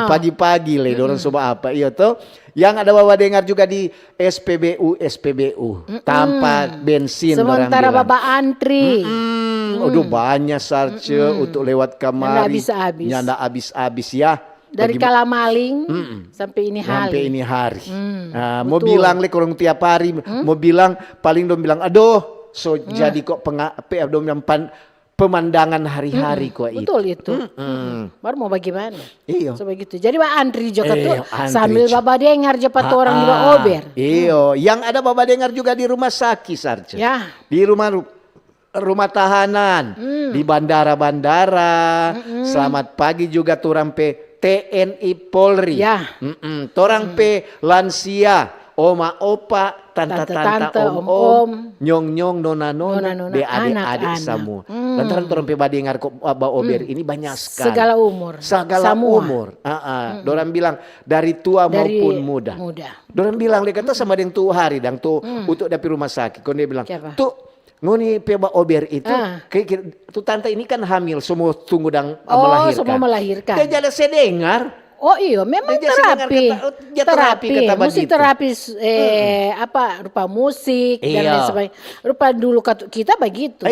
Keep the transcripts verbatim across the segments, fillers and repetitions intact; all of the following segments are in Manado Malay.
Pagi-pagi le, dorang so ba apa? Iyo to. Yang ada baba dengar juga di S P B U, S P B U. Tanpa bensin dorang bilang. Sementara baba antri. Mm-mm. Aduh, banyak Sarce untuk lewat kamari. Nyanda habis-habis. Nyanda habis-habis ya. Dari kala maling sampe ini hari. Sampe ini hari. Ah, mo bilang le, kong tiap hari, mo bilang, paling dong bilang, "Aduh, so jadi kong penga-, pe-," dong bilang, pan-, pemandangan hari-hari kwa itu. Betul itu. Baru mo bagimana? Iyo. So begitu. Jadi ba antri jo katu, sambil babadengar jo pa torang di ba ober. Iyo, yang ada babadengar juga di rumah saki, Sarce. Ya. Di rumah ru-, rumah tahanan, di bandara-bandara. Selamat pagi juga torang pe T N I Polri. Ya. Mm-mm. Torang pe lansia, oma, opa, tanta-tanta, om-om, nyong-nyong, nona-nona, de ade-ade samua. Lantaran torang pe badengar kong, ah, ba ober ini banya skali. Segala umur. Segala umur. Ah, ah. Dorang bilang dari tua maupun muda. Dorang bilang le kata sama deng tu hari dang tu untuk da pi rumah saki. Kong dia bilang, "Tu, ngoni pe ba ober itu, ke, ke, tu tanta ini kan hamil, so mo tunggu dang melahirkan." Oh, so mo melahirkan. Dia jala se dengar. Oh iyo, memang terapi. Terapi, musti terapi, eh, apa, rupa musik dan lain sebagainya. Rupa dulu kita bagitu.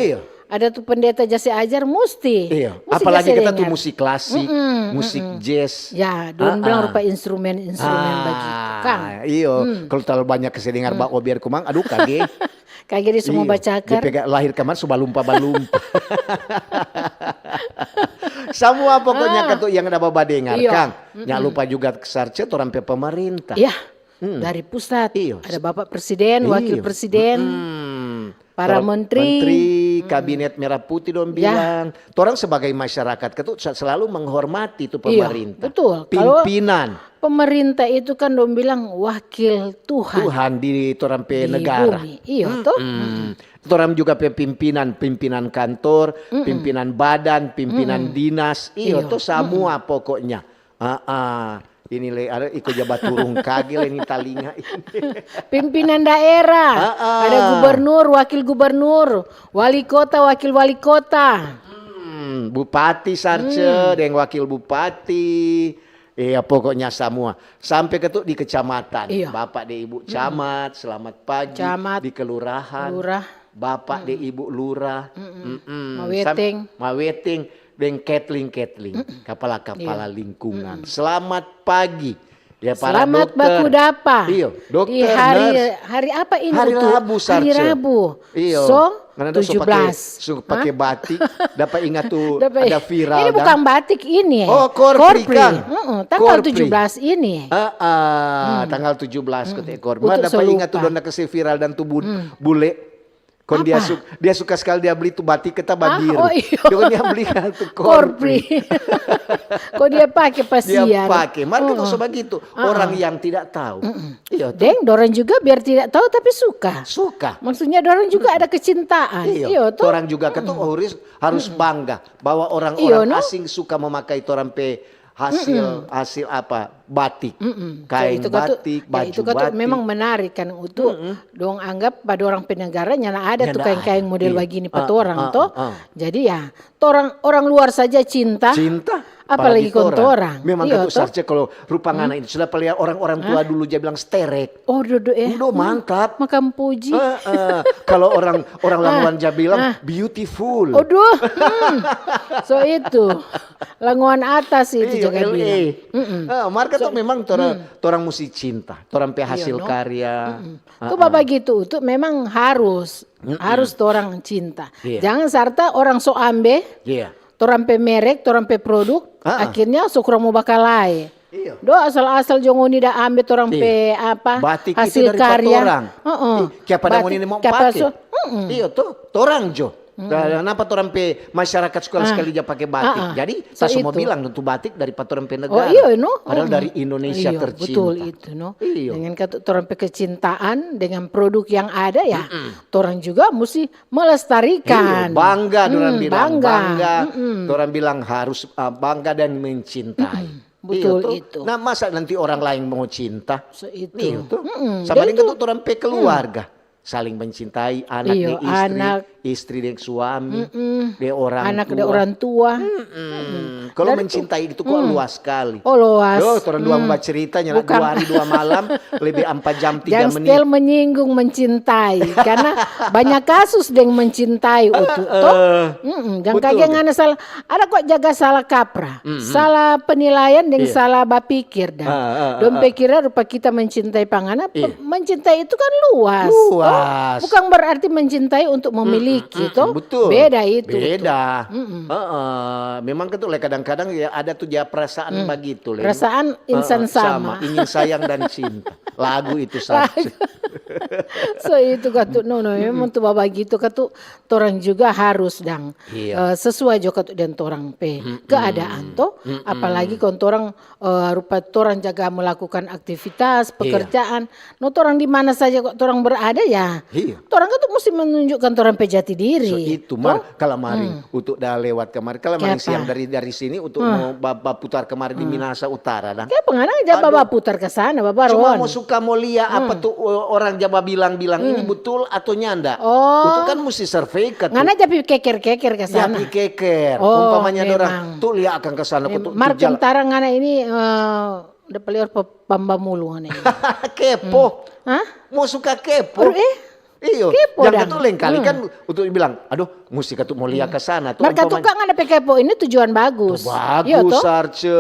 Ada tu pendeta ja se ajar, musti. Iya, apalagi kita tu musik klasik, musik jazz. Ya, dong bilang rupa instrumen-instrumen bagitu, kang. Iyo, kalau terlalu banyak se dengar ba ober kumang, aduh kage. Kage dia semua bacakar. Dia pegang lahir kamar su balumpa-balumpa. Samua pokoknya katu yang ada babadengar, kang. Jangan lupa juga Sarce, torang pe pemerintah. Iya. Dari pusat, ada Bapak Presiden, Wakil Presiden, para menteri, kabinet merah putih dong bilang. Torang sebagai masyarakat katu selalu menghormati tu pemerintah. Betul. Pimpinan. Pemerintah itu kan dong bilang wakil Tuhan. Tuhan di torang pe negara. Iyo, to? Torang juga pe pimpinan, pimpinan kantor, pimpinan badan, pimpinan dinas. Iyo, to, samua pokoknya. Ah, ah. Ini le, ada iko ja baturung kage le ni talinga ini. Pimpinan daerah, ada gubernur, wakil gubernur, wali kota, wakil wali kota. Hmm, bupati Sarce deng wakil bupati. Iya, pokoknya samua. Sampe katu di kecamatan. Bapak deng ibu camat, selamat pagi. Di kelurahan. Bapak deng ibu lurah. Maweteng. Maweteng. Deng Kathleen, Kathleen, kapala-kapala lingkungan. Selamat pagi. Ya, para dokter. Selamat baku dapa. Iyo, dokter, nurse. Di hari apa ini tu? Hari Rabu, Sarce. Hari Rabu. Iyo. So, tujuh belas. Su pake batik, dapa inga tu ada viral. Ini bukan batik ini. Oh, Korpri, kang. Tanggal tujuh belas ini. Tanggal tujuh belas katu Korpri. Dapa inga tu dong da kase viral dan tu bule. Kong dia suka skali dia bli tu batik, kata babiru. Dia bli tu Korpri. Kong dia pake pasiar. Dia pake. Mar katu so bagitu. Orang yang tidak tahu. Iyo, to. Deng, dorang juga biar tidak tahu tapi suka. Suka. Maksudnya dorang juga ada kecintaan. Iyo, to. Dorang juga katu harus, harus bangga bahwa orang-orang asing suka memakai torang pe hasil, hasil apa, batik, kaeng batik, baju batik. Memang menarik kan, untuk dong anggap pa dorang pe negara nyanda ada tu kaeng-kaeng model bagini pa torang, to. Jadi ya, torang, orang luar saja cinta, apalagi kong torang. Memang katu Sarce, kalo rupa ngana itu sudah paliar orang-orang tua dulu ja bilang sterek. Oh, dodo, eh. Udah mantap. Makang puji. Kalo orang, orang Lamongan ja bilang beautiful. Aduh. So itu. Lamongan atas itu jaga bilang. Mar katu memang torang, torang musti cinta. Torang pe hasil karya. Tu bagitu, tu memang harus, harus torang cinta. Jangan sarta orang so ambe, torang pe merek, torang pe produk, akhirnya so kurang mo bakalae. Do asal-asal jo ngoni da ambe torang pe apa, hasil karya. Batik itu dari pa torang. Iyo, to, torang jo. Kenapa torang pe masyarakat skala-skali ja pake batik? Jadi, ta so mo bilang tu batik dari pa torang pe negara. Padahal dari Indonesia tercinta. Betul itu, no. Iyo. Dengan kata torang pe kecintaan, dengan produk yang ada, ya, torang juga musti melestarikan. Iyo, bangga, dorang bilang. Bangga. Dorang bilang harus, ah, bangga dan mencintai. Betul itu. Nah, masa nanti orang lain mau cinta? Itu. Sama dengan tu orang pe keluarga. Saling mencintai, anak deng istri. Anak, istri deng suami, deng orang tua. Anak deng orang tua. Mm-mm. Kalau mencintai itu kok luas sekali. Oh, luas. Yo, torang dua bacerita nyala dua hari dua malam, lebih empat jam tiga menit. Jang Stel menyinggung mencintai, karena banyak kasus deng mencintai itu, toh. Mm-mm. Jang kage ngana salah, ada kok jaga salah kaprah, salah penilaian deng salah bapikir dah. Dong pikir rupa kita mencintai pa ngana, mencintai itu kan luas, toh. Luas. Bukan berarti mencintai untuk memiliki, toh. Betul. Beda itu, toh. Beda. Heeh. Memang kan tuh, le, kadang-kadang ya ada tuh dia perasaan bagitu, le. Perasaan insan sama. Ingin sayang dan cinta. Lagu itu saja. So itu katu, no, no, memang tu bagitu katu, torang juga harus dang, eh, sesuai jo katu deng torang pe keadaan to. Apalagi kong torang, eh, rupa torang jaga melakukan aktivitas, pekerjaan. No torang di mana saja kok torang berada ya. Torang katu musti menunjukkan torang pe jati diri. So itu, mar, kalamari, untuk da lewat kamari, kalamari siang dari, dari sini untuk mo ba-, baputar kamari di Minahasa Utara, dang. Kiapa ngana ja baputar ka sana, babaron? Cuma mo suka mo lia apa tu, o-, orang ja babilang-bilang ini betul atau nyanda. Oh. Itu kan musti survei ka tu. Ngana ja pi keker-keker ka sana. Ja pi keker. Oh, umpamanya dorang, memang. Tu lia akang ka sana, ko tu, mar tu jala- kentara ngana ini, eh, dapa lior pa-, pamba mulu ngana ini. Kepo. Hah? Mo suka kepo. Aduh, eh. Iyo, kepo dang. Yang itu lain kali kan untuk bilang, "Aduh, musti katu mo lia ka sana." Tu mar katu umpamanya kang ada pe kepo ini tujuan bagus. Tu bagus, iyo, to? Sarce,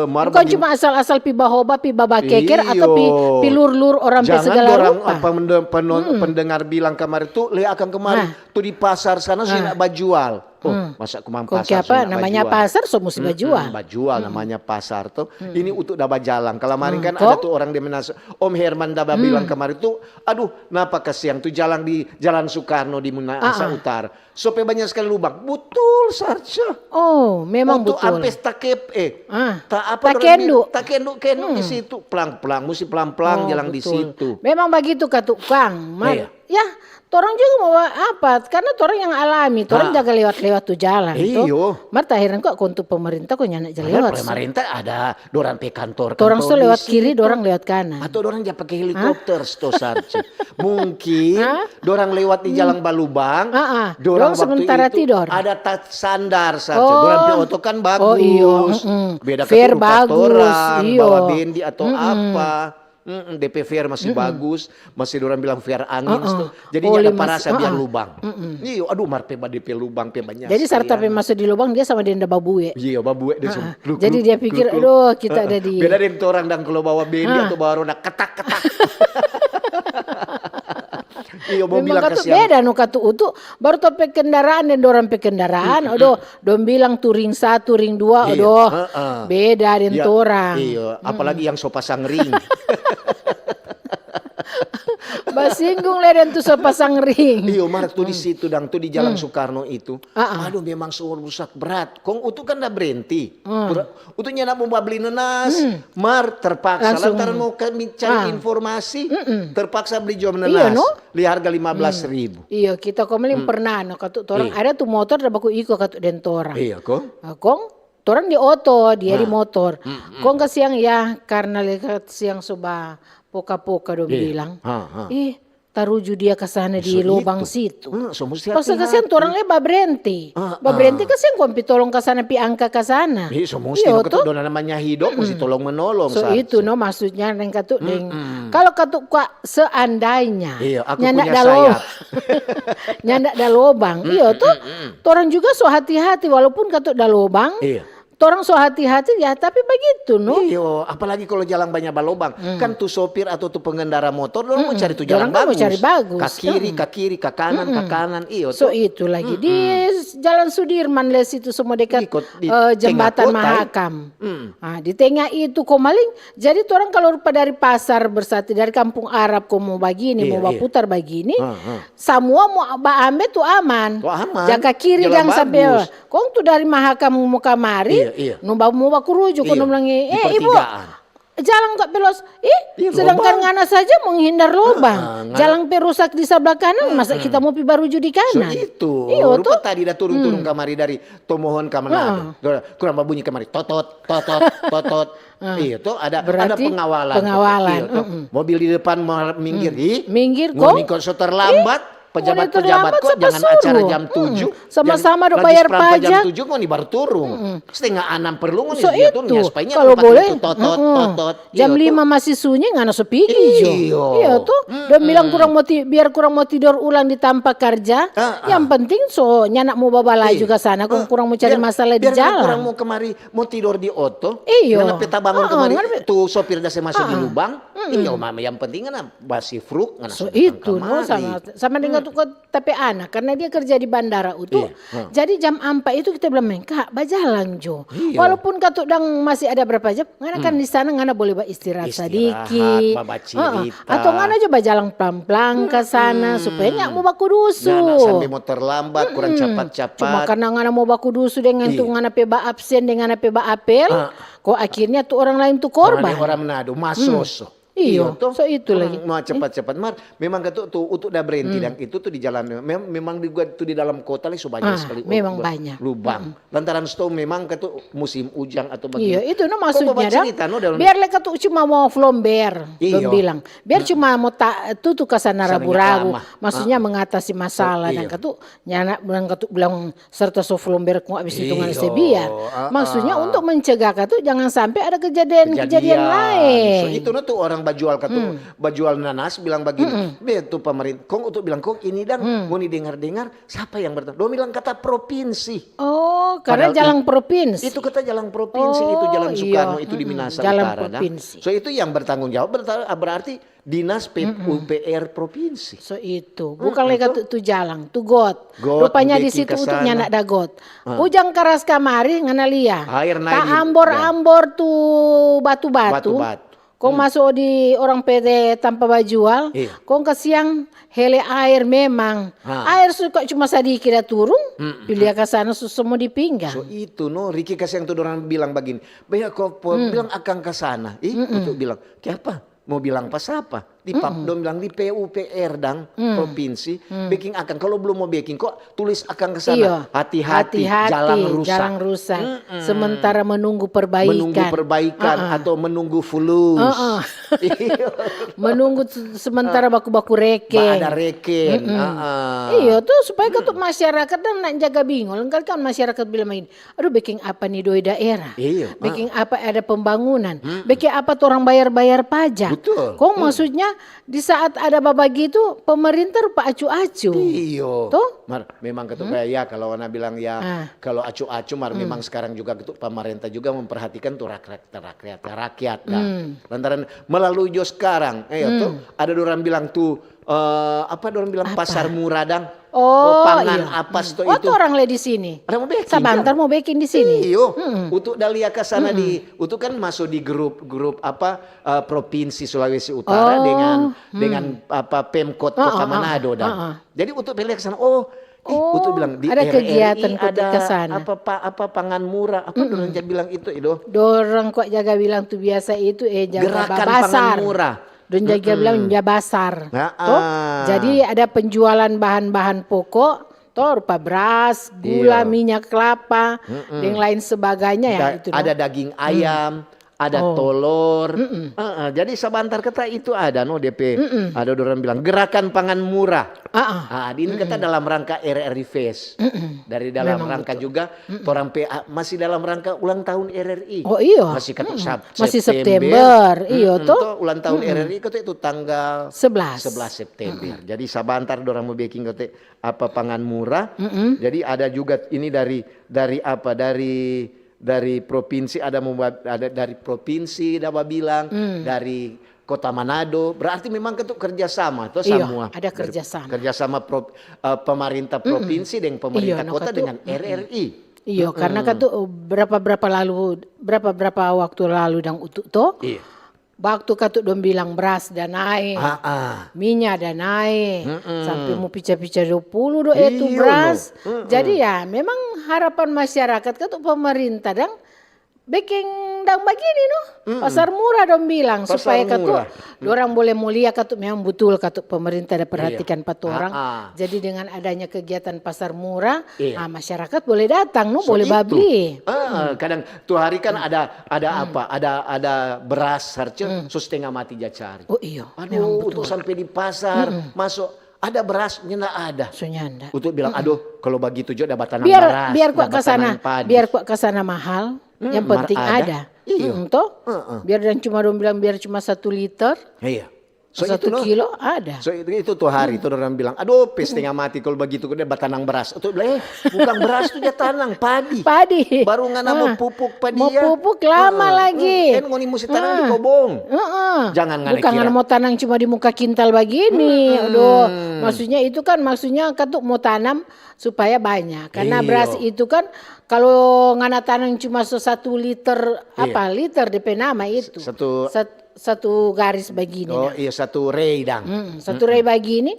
mar bukan bagini. Cuma asal-asal pi bahoba, pi babakeker, atau pi, iyo, pi lur-lur orang pe segala rupa. Jangan orang apa mende-, peno-, pendengar bilang kamari tu, "Lia akang kamari, tu di pasar sana sini bajual." Oh, masa kumang pasar sini bajual. Kong kiapa namanya pasar, so musti bajual. Bajual namanya pasar tu. Ini untuk da bajalang. Kalamari kan ada tu orang di Minahasa, Om Herman da babilang kamari tu, Aduh, napa kasiang tu jalang di Jalan Soekarno di Minahasa Utara. So pe banya skali lubang. Butul, Sarce. Oh, memang butul. Ampe takep, eh, ta apa dorang bilang? Takendu. Takendu-kendu di situ. Plang-plang, musti plang-plang jalang di situ. Memang bagitu katu kang. Mar, ya, torang juga mo apa? Karena torang yang alami, torang jaga lewat-lewat tu jalang, to. Iyo. Mar taheran kok kong tu pemerintah kong nyanda ja lewat. Pemerintah ada dorang pe kantor, kantor di situ. Torang so lewat kiri, dorang lewat kanan. Atau dorang ja pake helikopter, sto Sarce. Mungkin dorang lewat di jalang balubang, dorang waktu itu ada ta-, sandar, Sarce. Dorang pe oto kan bagus. Oh, iyo. Beda katu rupa torang, bawa bendi atau apa. De pe fare masih bagus, masih dorang bilang fare angin, sto. Jadi nyanda parasa biar lubang. Iyo, aduh, mar pe ba-, de pe lubang pe banya. Jadi sarta pe maso di lubang, dia sama deng da babue. Iyo, babue deng semua. Jadi dia pikir, "Aduh, kita ada di." Beda deng torang dang, kalu bawa bendi atau bawa roda, ketak, ketak. Iyo, mo bilang kasiang. Memang katu beda no katu utu, baru to pe kendaraan deng dorang pe kendaraan, aduh, dong bilang tu ring satu, ring dua, aduh, beda deng torang. Iyo, apalagi yang so pasang ring. Basinggung le deng tu so pasang ring. Iyo, mar tu di situ dang, tu di Jalan Soekarno itu. Aduh, memang so rusak berat. Kong utu kan da brenti. Utu nyanda mo babli nenas. Mar terpaksa lantaran mo cari informasi. Terpaksa bli jo nenas. Iyo, no? Li harga lima belas ribu. Iyo, kita komaling pernah no katu torang ada tu motor da baku iko katu deng torang. Iyo, kong? Kong torang di oto, dia di motor. Kong kasiang ya, karna lihat siang so ba poka-poka dong bilang. Ih, taruju dia ka sana di lubang situ. Pas kasiang torang le babrenti. Babrenti kasiang kong pi tolong ka sana, pi angka ka sana. Ih, so musti no katu dona namanya hidop, musti tolong menolong. So itu no maksudnya neng katu deng. Kalo katu kwa seandainya nyanda da lo-, nyanda da lobang, iyo to. Torang juga so hati-hati, walaupun katu da lobang, torang so hati-hati ya, tapi bagitu no. Iyo, apalagi kalo jalang banya balobang, kan tu sopir atau tu pengendara motor dorang mo cari tu jalang bagus. Ka kiri, ka kiri, ka kanan, ka kanan, iyo to. So itu lagi di Jalan Sudirman le situ, semua dekat jembatan Mahakam. Ah, di tenga itu komaling. Jadi torang kalo rupa dari pasar Bersatu, dari Kampung Arab ko mo bagini, mo baputar bagini, samua mo baambe tu aman. Ja ka kiri dang sampe. Kong tu dari Mahakam mo kamari, no ba-, mo bakuruju, kong dong bilang, "Eh, ibu, jalang kak pelos." Ih, sedangkan ngana saja menghindar lobang. Jalang pe rusak di sabla kanan, masa kita mo pi baruju di kanan? So itu. Iyo, rupa tadi da turung-turung kamari dari Tomohon ka Manado. Kurang babunyi kamari, totot, totot, totot. Iyo to, ada, ada pengawalan. Berarti pengawalan, iyo to. Mobil di depan mar-, minggir, ih, minggir, ngoni kong so terlambat, Pejabat-pejabat ko jangan acara jam tujuh. Sama-sama dong bayar pajak. Jam tujuh ngoni baru turung. Setengah anam perlu ngoni dia tu, supaya nyanda lupa itu totot, totot. Jam lima masih sunyi, ngana so pigi jo. Iyo tu. Dong bilang kurang mo ti-, biar kurang mo tidor ulang di tampa karja. Yang penting so nyanda mo babala juga sana, kong kurang mo cari masalah di jalan. Kurang mo kemari, mo tidor di oto. Iyo. Ngana pe tabangun kemari, tu sopir da se maso di lubang. Iyo, mama, yang penting ngana basifruk, ngana so itu, no, sama, sama dengan tu ko ta pe anak, karena dia kerja di bandara itu. Jadi jam ampa itu kita bilang, "Meng, Kak, bajalang jo." Walaupun katu dang masih ada berapa jam, ngana kan di sana, ngana boleh baistirahat sadiki. Atau ngana jo bajalang pelan-pelan ke sana, supaya nyak mo baku dusu. Ngana sampe mo terlambat, kurang capat-capat. Cuma karena ngana mo baku dusu dengan tu ngana pe ba absen, dengan ngana pe ba apel, ko akhirnya tu orang lain tu korban. Orang Manado, masoso. Iyo, so itu lagi. Mau cepat-cepat, mar memang katu tu, utuk da berhenti dang itu tu di jalan, mem-, memang di gua tu di dalam kota lei so banyak sekali memang banyak lubang. Lantaran stou memang katu musim ujang atau bagaimana. Iyo, itu no maksudnya dang. Biar lei katu cuma mau flomber, dong bilang. Biar cuma mau ta-, tutu ka sana rabu-rabu. Maksudnya mengatasi masalah dang katu, nyana bilang katu bilang serta so flomber kong abis itu ngana se biar. Maksudnya untuk mencegah katu jangan sampe ada kejadian-kejadian laeng. So itu no tu orang bajual katu, bajual nanas bilang bagini, "Be tu pemerintah, kong utuk bilang, kong ini dang, ngoni dengar-dengar, sapa yang bertanggung?" Dong bilang kata provinsi. Oh, karena jalan provinsi. Itu kata jalan provinsi, itu jalan Soekarno, itu di Minahasa Utara dang. So itu yang bertanggung jawab berta-, berarti Dinas P-, U P R provinsi. So itu, bukan lei katu tu jalang, tu got. Rupanya di situ utuknya ndak ada got. Ujang karas kamari ngana lia. Air naik di ambor-ambor tu batu-batu. Kong maso di orang P T tampa bajual. Kong kasiang hele air memang. Air suka cuma sadiki da turung, pilia ka sana so semua di pinggang. So itu no, Riki kasiang tu dorang bilang bagini. Baya ko bilang akang ka sana. Ih, utuk bilang, "Kiapa?" Mo bilang pa sapa? Di pap-, dong bilang di P U P R dang, provinsi, beking akang. Kalu blum mo beking, ko tulis akang ka sana. Hati-hati, jalang rusak. Jalang rusak. Sementara menunggu perbaikan. Menunggu perbaikan atau menunggu fulus. Menunggu se-, sementara baku-baku reken. Ada reken. Iyo, tu supaya katu masyarakat dang nak jaga bingung. Lengkali kan masyarakat bilang begini, "Aduh, beking apa ni doi daerah? Beking apa ada pembangunan? Beking apa tu orang bayar-bayar pajak?" Kong maksudnya di saat ada babagitu, pemerintah rupa acu-acu. Iyo. Toh? Mar, memang katu kaya ya, kalau ngana bilang ya, kalau acu-acu, mar memang sekarang juga katu pemerintah juga memperhatikan tu rakyat, rakyat, rakyat dah. Lantaran melalui jo sekarang, eh, toh, ada dorang bilang tu, eh, apa dorang bilang, pasar murah dang. Oh, pangan apa sto itu. Waktu orang le di sini. Ada mo beking, sabantar kan? Mo beking di sini. Iyo. Untuk da lia ka sana di, untuk kan maso di grup, grup apa, eh, provinsi Sulawesi Utara dengan, dengan apa, Pemkot Kota Manado dang. Jadi untuk pe lia ka sana, oh, ih, untuk bilang di ada kegiatan ada apa, apa pangan murah, apa dorang ja bilang itu, Ido? Dorang kok jaga bilang tu biasa itu, eh, jaga babasar. Gerakan pangan murah. Dong jaga bilang ja basar. Toh? Jadi ada penjualan bahan-bahan pokok, toh, rupa beras, gula, minyak kelapa, deng lain sebagainya ya, itu ada daging ayam, ada tolor. Heeh, jadi sabantar kata itu ada no D P, ada orang bilang gerakan pangan murah. Ah, ini kata dalam rangka R R I Fest. Dari dalam rangka juga torang pe, ah, masih dalam rangka ulang tahun R R I. Oh, iyo. Masih katu Sep-, masih September. September, iyo, toh. Toh, ulang tahun R R I katu itu tanggal sebelas. Sebelas September. Jadi sabantar dorang mo beking katu apa pangan murah. Jadi ada juga ini dari, dari apa, dari, dari provinsi ada mo ba-, ada dari provinsi da babilang, dari Kota Manado, berarti memang katu kerjasama to. Iyo, samua ada kerjasama. Kerjasama pro-, eh, pemerintah provinsi deng pemerintah kota dengan R R I. Iyo, karena katu berapa-berapa lalu, berapa-berapa waktu lalu dang utu to, waktu katu dong bilang beras da nae, minya da nae, sampe mo pica-pica dua puluh do itu beras. Jadi ya, memang harapan masyarakat katu pemerintah dang beking dang bagini no, pasar murah dong bilang, supaya katu dorang boleh mo lia katu memang butul katu pemerintah ada perhatikan pa torang. Jadi dengan adanya kegiatan pasar murah, ah, masyarakat boleh datang no, boleh babli. Ah, kadang tu hari kan ada, ada apa, ada, ada beras harce so stenga mati ja cari. Oh iyo, memang butul. Aduh, untuk sampe di pasar, maso Ada beras, nyanda ada. So nyanda. Utu bilang, aduh, kalau begitu juga ada batanang Biar beras, biar kwa ada kasana, batanang padi. Biar kwa kasana mahal, yang Mar penting ada. Ada. Iyo. Mm, toh? Heeh. Biar dan cuma dong bilang biar cuma satu liter, Iya. So satu itu no. Kilo ada. So itu, itu tuh hari itu orang bilang, aduh, pe setengah mati kalau begitu, dia batanang beras. Itu bilang, eh, bukan beras tuh dia tanang, padi. Padi. Baru ngana mau pupuk padi. Mau pupuk lama lagi. Kan ngoni musti tanang di kobong. Heeh. Jangan ngana Bukan kira. Ngana mau tanang cuma di muka kintal begini. Aduh, maksudnya itu kan maksudnya katu mau tanam supaya banyak. Karena Iyo. Beras itu kan kalau ngana tanam cuma so satu liter, apa liter depe nama itu. Satu Sat- satu garis begini. Oh Nah. Iya, satu rei dang. Mm, satu rei begini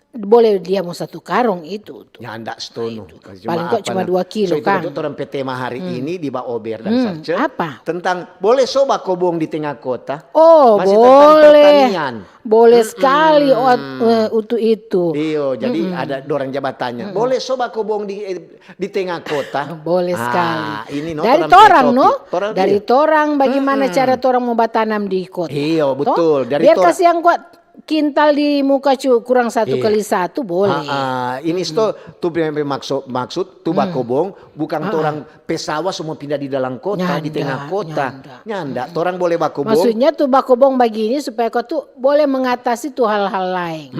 boleh dia mau satu karung itu tuh. Nyanda stonu. Paling kok cuma dua kilo, So itu Kang. Untuk orang pe tema hari ini di Baober dan Hmm, Sarce apa? Tentang boleh so bakobong di tengah kota. Oh, Masih tentang boleh. pertanian. Boleh sekali ot- eh, untuk itu. Iyo, jadi ada dorang jabatannya. Boleh so bakobong di eh, di tengah kota. Boleh Ah, sekali. Ini no, Dari orang pe torang, topik. No? Torang Dari iya. Torang, bagaimana cara torang mau batanam di kota? Iyo, Toh? Betul. Dari Biar torang. Kasih yang kuat kintal di muka cu- kurang satu Iya. Kali satu boleh. Ah, ah, ini sto tu pe pe maksud maksud tu bakobong bukan torang pe sawah semua pindah di dalam kota di Nyanda, tengah kota. Nyanda. Nyanda, torang boleh bakobong. Maksudnya tu bakobong begini supaya kau tu boleh mengatasi tu hal-hal lain.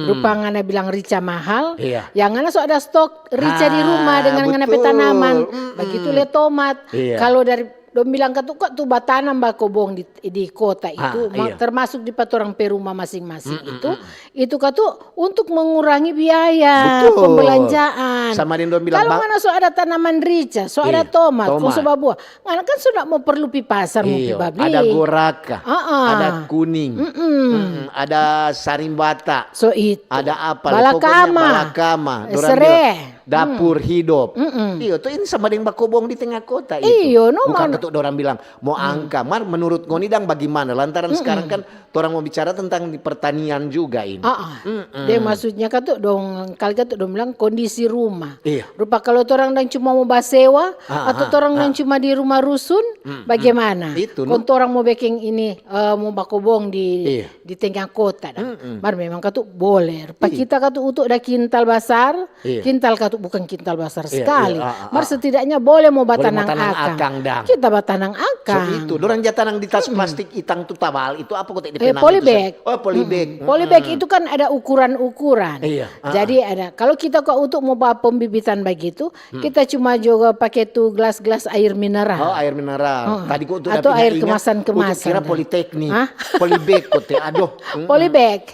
Rupa ngana bilang rica mahal, Iya. Yang ngana so ada stok rica di rumah Ah, dengan ngana pe betul. Tanaman. Mm-mm. Begitu le tomat. Iya. Kalau dari dong bilang katu kok tu batanam bakobong di, di kota itu, Ah, iya. Termasuk di patorang pe rumah masing-masing itu, itu katu untuk mengurangi biaya Betul. Pembelanjaan. Sama deng dong bilang Kalau ba- ngana so ada tanaman rica, so ada Iya, tomat, kong tomat. So babua, ngana kan so ndak mau perlu pi pasar mau pi Iyo, babli. Ada goraka, Ah, ah. Ada kuning, Mm-mm, ada sarimbata, So itu. Ada apa? Balakama. Balakama. Sere. Dapur hidup. Iyo, tu ini sama deng bakobong di tengah kota itu. Iyo, no, Bukan katu dorang bilang mau angka. Mar menurut ngoni dang bagaimana? Lantaran sekarang kan torang mau bicara tentang di pertanian juga ini. Ah, ah. Deng maksudnya katu dong kali katu dong bilang kondisi rumah. Iya. Rupa kalau torang dang cuma mau basewa Ah, atau ah, torang dang cuma di rumah rusun, bagaimana? Itu, no. Kong torang mau bikin ini eh, mau bakobong di Iya. Di tengah kota dang. Mar memang katu boleh. Pa kita katu utuk ada kintal basar, Iya. Kintal katu bukan kintal basar Iya, sekali. Iya, ah, ah, Mar setidaknya boleh mau batanang tanang akang. Akang dang. Kita batanang akang. So itu, dorang ja tanang di tas plastik itang tu tabal itu apa kote di Eh, polybag. Oh, polybag. Polybag itu kan ada ukuran-ukuran. Iya, ah, Jadi ada kalau kita kok untuk mau bawa pembibitan begitu, kita cuma juga pakai tu gelas-gelas air mineral. Oh, air mineral. Tadi kok untuk Atau air kemasan-kemasan. Kira politeknik. Polybag kote. Aduh. Polybag.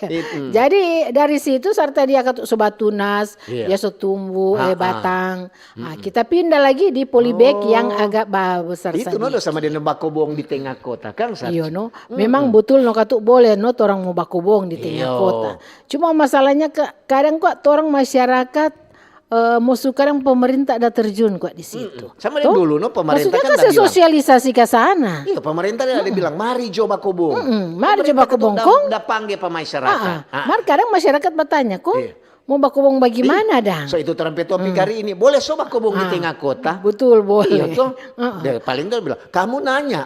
Jadi dari situ serta dia katu sobat tunas, dia so tumbuh, eh, batang. Ah, kita pindah lagi di polybag yang agak besar. Itu no sama dia bakobong di tengah kota, kan? Iyo no. Memang betul no katu boleh no torang mau bakobong di tengah kota. Cuma masalahnya kadang kok torang masyarakat eh, musuh kadang pemerintah ada terjun kok di situ. Sama dulu no pemerintah Maksudnya kan kasih sosialisasi ke sana. Iya, pemerintah ada bilang mari jo bakobong. Mari jo bakobong kong. Da pangge pa masyarakat. Mar kadang masyarakat bertanya kong mau bakobong bagaimana dang? So itu trompet topik hari ini. Boleh so bakobong di tengah kota? Betul boleh. Iya toh. Paling dia bilang kamu nanya.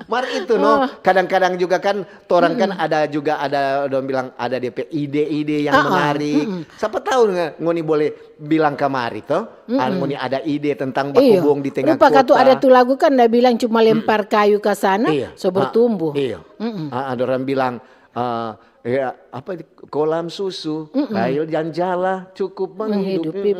Mar itu no, kadang-kadang juga kan torang kan ada juga ada dong bilang ada dia pe ide-ide yang menarik. Siapa tahu ngoni boleh bilang kamari toh, ngoni ada ide tentang bakobong di tengah kota. Rupa katu ada tu lagu kan dia bilang cuma lempar kayu ke sana, so bertumbuh. Iya. Dorang bilang eh, ya apa kolam susu, kail janjala cukup menghidupi.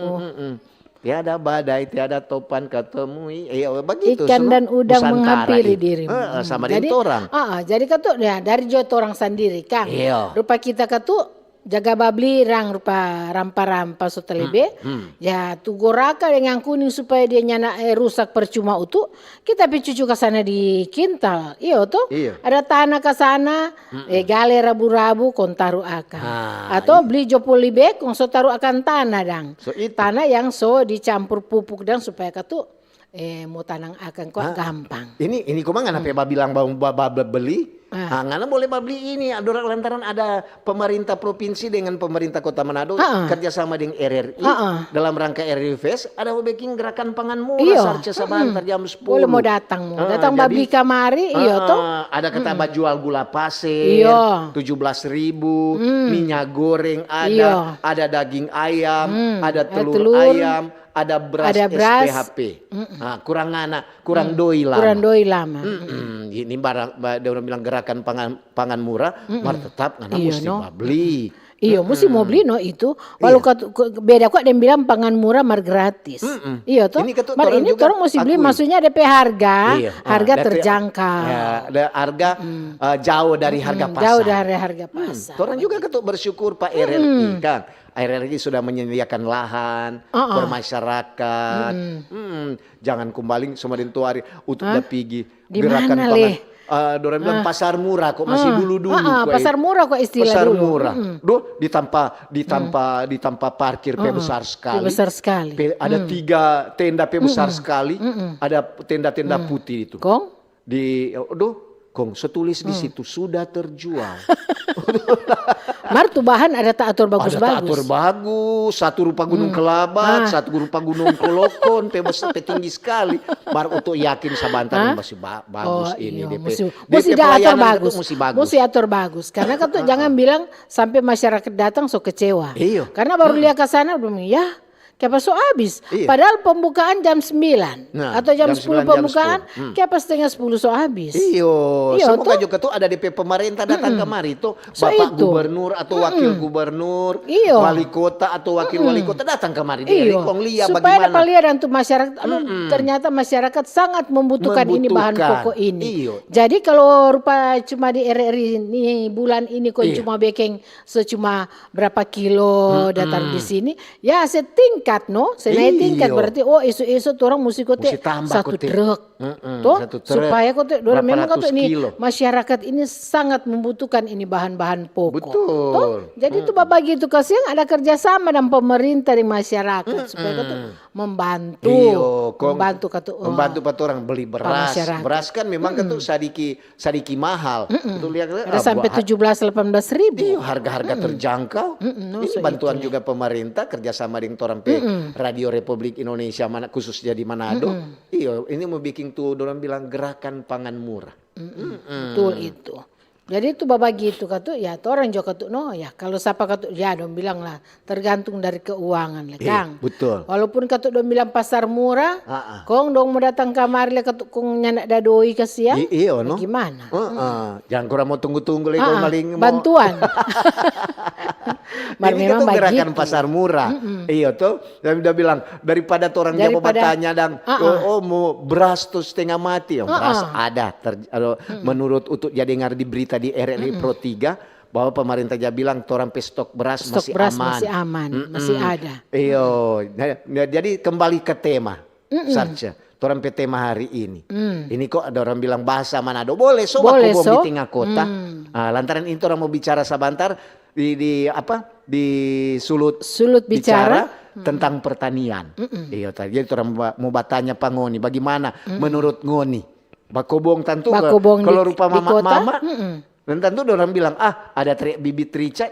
Tiada badai, tiada topan katemui. Eh, begitu. Ikan dan udang menghampiri dirimu. Sama dengan torang. Jadi katu ya dari jo torang sandiri kan. Rupa kita katu jaga babli rang rupa rampa-rampa so talebe. Ya tu goraka deng yang kuning supaya dia nyanda eh, rusak percuma utu. Kita pi cucu ka sana di kintal. Iyo to? Ada tanah ka sana, eh, gale rabu-rabu kong taru akang. Atau bli jo polybag kong so taru akang tanah dang. Tanah yang so dicampur pupuk dang supaya katu eh, mo tanang akang kwa gampang. Ini ini kong ngana pe babilang ba beli Ah. Ah, ngana boleh babli ini, dorang lantaran ada pemerintah provinsi dengan pemerintah Kota Manado kerjasama deng R R I dalam rangka R R I Fest, ada mo beking gerakan pangan murah, Sarce, sabantar jam sepuluh. Boleh mo datang, mo datang babli kamari, iyo to? Ah, ada kata bajual gula pasir, tujuh belas ribu, minyak goreng ada, ada daging ayam, ada telur ayam, ada beras S P H P. Ah, kurang ngana, kurang doi lama. Kurang doi lama. Mm-mm. Ini barang, ba-, dia orang bilang gerakan pangan, pangan murah, mar tetap ngana musti babli. Iyo, musti mo bli no itu. Walau beda kwa deng bilang pangan murah mar gratis. Iyo to. Mar ini torang musti bli, maksudnya depe harga, harga terjangkau. Ya, ada harga, eh, jauh dari harga pasar. Jauh dari harga pasar. Torang juga katu bersyukur, Pak R R I, kan. R R I sudah menyediakan lahan per masyarakat. Jangan kumbaling sama deng tu hari untuk da pigi gerakan pangan. Eh, dorang bilang pasar murah kok, masih dulu-dulu kok. Pasar murah kok istilah dulu. Pasar murah. Duh, ditampa, ditampa, ditampa parkir pe besar sekali. Besar sekali. Pe, ada tiga tenda pe besar sekali. Ada tenda-tenda putih itu. Kong? Di, aduh, kong so tulis di situ, "Sudah terjual." Mar tu bahan ada ta ator bagus-bagus. Ada ta ator bagus, satu rupa Gunung Kelabat, satu rupa Gunung Kolokon, pe bes-, pe tinggi skali. Mar untuk yakin sabantar masih ba-, bagus ini, iyo, depe, musti, musti da ator bagus. Musti ator bagus. Karena kan tu jangan bilang sampe masyarakat datang so kecewa. Iyo. Karena baru lia ka sana, belum, ya, kiapa so abis? Padahal pembukaan jam sembilan atau jam sepuluh pembukaan, kiapa setengah sepuluh so abis? Iyo, semoga juga tu ada depe pemerintah datang kamari tu, Bapak Gubernur atau Wakil Gubernur, Wali Kota atau Wakil Wali Kota datang kamari, kong lia supaya bagimana. Dapat lia dan tu masyarakat, anu, ternyata masyarakat sangat membutuhkan ini bahan pokok ini. Iyo. Jadi kalau rupa cuma di R R I ini bulan ini kong cuma bekeng secuma berapa kilo datang di sini, ya, se tingkat, no? Se naik tingkat, berarti, oh, isu-isu tu orang musti kote satu truk. To? Supaya kote, dorang memang kote ini, masyarakat ini sangat membutuhkan ini bahan-bahan pokok. Betul. To? Jadi tu bagitu, kasiang ada kerjasama deng pemerintah deng masyarakat, supaya kote membantu. Iyo, kong membantu katu, membantu pa torang beli beras. Beras kan memang katu sadiki sadiki mahal. Itu lia, ada sampe tujuh belas, delapan belas ribu. Iyo, harga-harga terjangkau. Ini so bantuan itu juga pemerintah kerjasama deng torang pe Radio Republik Indonesia, mana, khususnya di Manado. Iyo, ini mo biking tu dorang bilang gerakan pangan murah. Betul itu. Jadi tu babagitu katu, ya, torang jo katu, no, ya, kalu sapa katu, ya, dong bilang lah, tergantung dari keuangan le, Kang. Betul. Walaupun katu dong bilang pasar murah, kong dong mo datang kamari le katu kong nyanda da doi kasiang, iyo, no? Bagimana? Jang kurang mo tunggu-tunggu le, kong paling mo bantuan. Mar ini memang katu gerakan bagitu. Pasar murah. Iyo, to. Yang udah bilang, daripada torang ja batanya dang, oh, oh, mo beras tu setengah mati, oh, beras ada. Menurut untuk ja dengar di berita di R R I Pro tiga, bahwa pemerintah ja bilang torang pe stok beras masih aman. Masih aman, masih ada. Iyo, nah, nah, jadi kembali ke tema, Sarce. Torang pe tema hari ini. Ini kok ada orang bilang bahasa Manado. Boleh, so, boleh, bakobong di tengah kota. Ah, lantaran ini torang mo bicara sabantar di, di apa? Di sulut bicara tentang pertanian. Iyo, jadi torang mo ba-, mo batanya pa ngoni, bagimana menurut ngoni? Bakobong tantu, bakobong kalau rupa mama-mama, dan tantu dorang bilang, "Ah, ada tre-, bibit rica,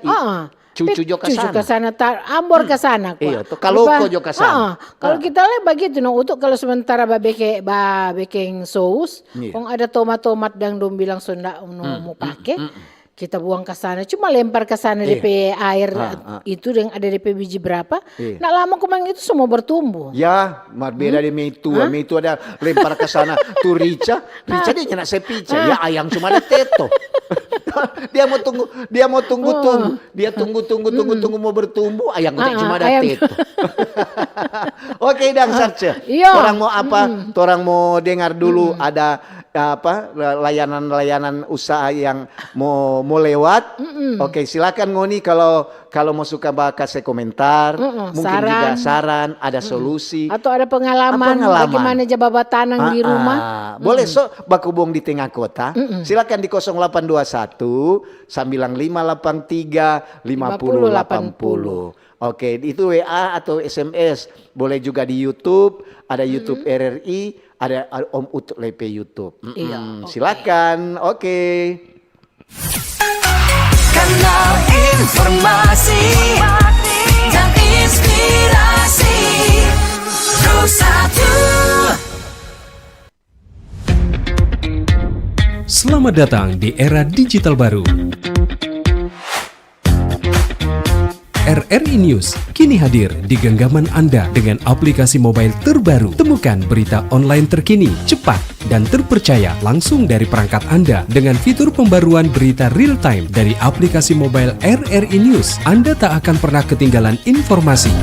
cucu jo ka sana." Cucu ka sana, tar-, ambor ka sana, kwa. Iyo, to, kaloko jo ka sana. Kalau kita lihat bagitu, no, untuk kalau sementara babeke-, babekeng sous, kong ada tomat-tomat dang dong bilang so nda no mo pake, kita buang ka sana, cuma lempar ka sana depe aer itu deng ada depe biji berapa, nda lama komang itu semua bertumbuh. Ya, mar beda deng meitua. Meitua ada lempar ka sana tu rica, rica dia nyanda se pica. Ya, ayang cuma ada teto. Dia mo tunggu, dia mo tunggu-tunggu. Dia tunggu-tunggu, tunggu-tunggu mo bertumbuh, ayang kote cuma ada teto. Oke, dang, Sarce. Iyo. Torang mo apa? Torang mo dengar dulu ada apa, la-, layanan-layanan usaha yang mo, mo lewat. Oke, silakan ngoni kalau, kalau mo suka ba kase komentar, mungkin juga saran, ada solusi. Atau ada pengalaman, bagaimana ja babatanang di rumah. Boleh so bakobong di tengah kota. Silakan di kosong delapan dua satu, sembilan lima delapan tiga, lima puluh delapan puluh. Oke, itu W A atau S M S. Boleh juga di YouTube, ada YouTube R R I, ada, ada Om Ut Lepe YouTube. Iya, oke. Silakan. Oke. Kanal informasi dan inspirasi. Pro satu. Selamat datang di era digital baru. R R I News kini hadir di genggaman Anda dengan aplikasi mobile terbaru. Temukan berita online terkini, cepat, dan terpercaya langsung dari perangkat Anda dengan fitur pembaruan berita real time dari aplikasi mobile R R I News. Anda tak akan pernah ketinggalan informasi.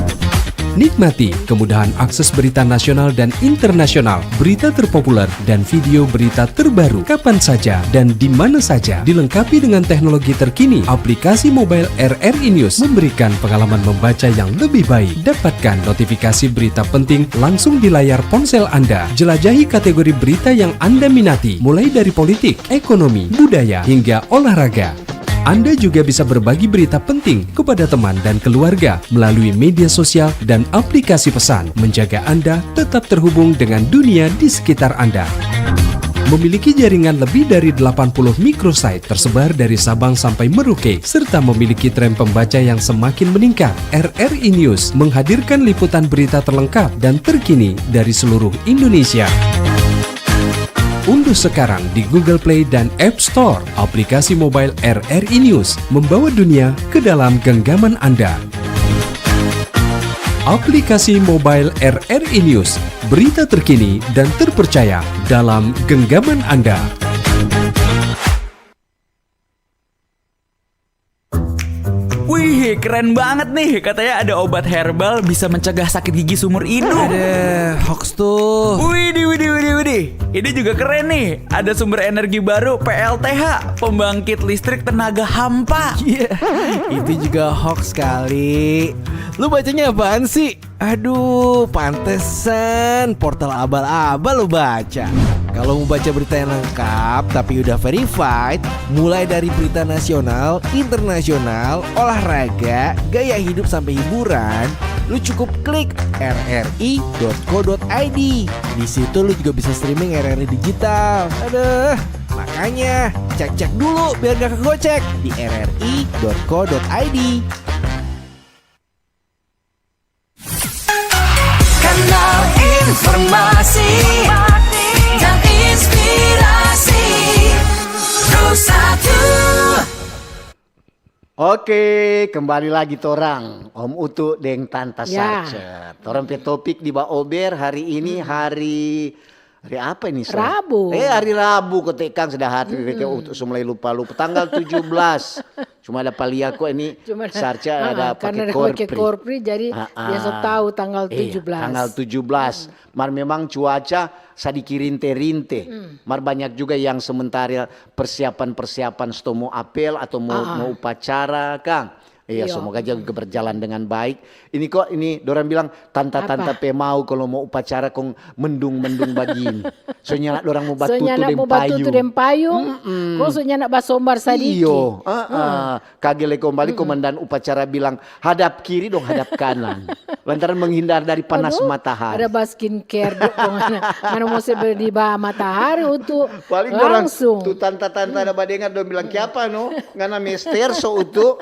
Nikmati kemudahan akses berita nasional dan internasional, berita terpopuler, dan video berita terbaru kapan saja dan di mana saja. Dilengkapi dengan teknologi terkini, aplikasi mobile R R I News memberikan pengalaman membaca yang lebih baik. Dapatkan notifikasi berita penting langsung di layar ponsel Anda. Jelajahi kategori berita yang Anda minati, mulai dari politik, ekonomi, budaya, hingga olahraga. Anda juga bisa berbagi berita penting kepada teman dan keluarga melalui media sosial dan aplikasi pesan, menjaga Anda tetap terhubung dengan dunia di sekitar Anda. Memiliki jaringan lebih dari delapan puluh microsite tersebar dari Sabang sampai Merauke, serta memiliki tren pembaca yang semakin meningkat. R R I News menghadirkan liputan berita terlengkap dan terkini dari seluruh Indonesia. Unduh sekarang di Google Play dan App Store aplikasi mobile R R I News, membawa dunia ke dalam genggaman Anda. Aplikasi mobile R R I News, berita terkini dan terpercaya dalam genggaman Anda. Wih, keren banget nih. Katanya ada obat herbal bisa mencegah sakit gigi seumur hidup. Ada hoax tuh. Widih, widih, widih, widih. Ini juga keren nih. Ada sumber energi baru, P L T H, pembangkit listrik tenaga hampa. Iya, itu juga hoax kali. Lu bacanya apaan sih? Aduh, pantesan portal abal-abal lo baca. Kalau mau baca berita yang lengkap tapi udah verified, mulai dari berita nasional, internasional, olahraga, gaya hidup sampai hiburan, lu cukup klik R R I dot co dot I D. Di situ lu juga bisa streaming R R I digital. Aduh, makanya cek-cek dulu biar gak kegocek di R R I dot co dot I D. Kanal informasi dan inspirasi. Pro satu. Oke, kembali lagi torang, Om Utu deng Tanta Ya. Sarce. Torang pe topik di Baober hari ini, hari, hari apa ini, Sar? Rabu. Eh, hari Rabu, kote kang sudah hati, mm-mm, Utu so mulai lupa-lupa. Tanggal tujuh belas. Cuma ada palia ko ini, Cuma ada, Sarce ah, ada karena pake ada pake korpri. Korpri, jadi Ah, dia so ah. Tahu tanggal Iya, tujuh belas. Tanggal tujuh belas. Mar memang cuaca sadiki rinte-rinte. Mm. Mar banyak juga yang sementara persiapan-persiapan sto mo apel atau mo, Ah, ah. Mo upacara, kang. Iya, Iyo. Semoga juga berjalan dengan baik. Ini kok, ini dorang bilang, tanta-tanta Apa? Pe mau kalau mo upacara kong mendung-mendung bagini. So nyanda dorang mo So batutu nyanda deng mo batutu payung. Deng payung, Mm-mm. Kong so nyanda basombar sadiki. Iyo, ah, ah. Kage lei kong bali komandan upacara bilang, "Hadap kiri dong, hadap kanan." Lantaran menghindar dari panas Aduh, matahari. Ada ba skincare dong, ngana, ngana mo se bali di ba matahari Utu. Paling dorang langsung. Tu tanta-tanta ada badengar dong bilang, "Kiapa no? Ngana mester so Utu."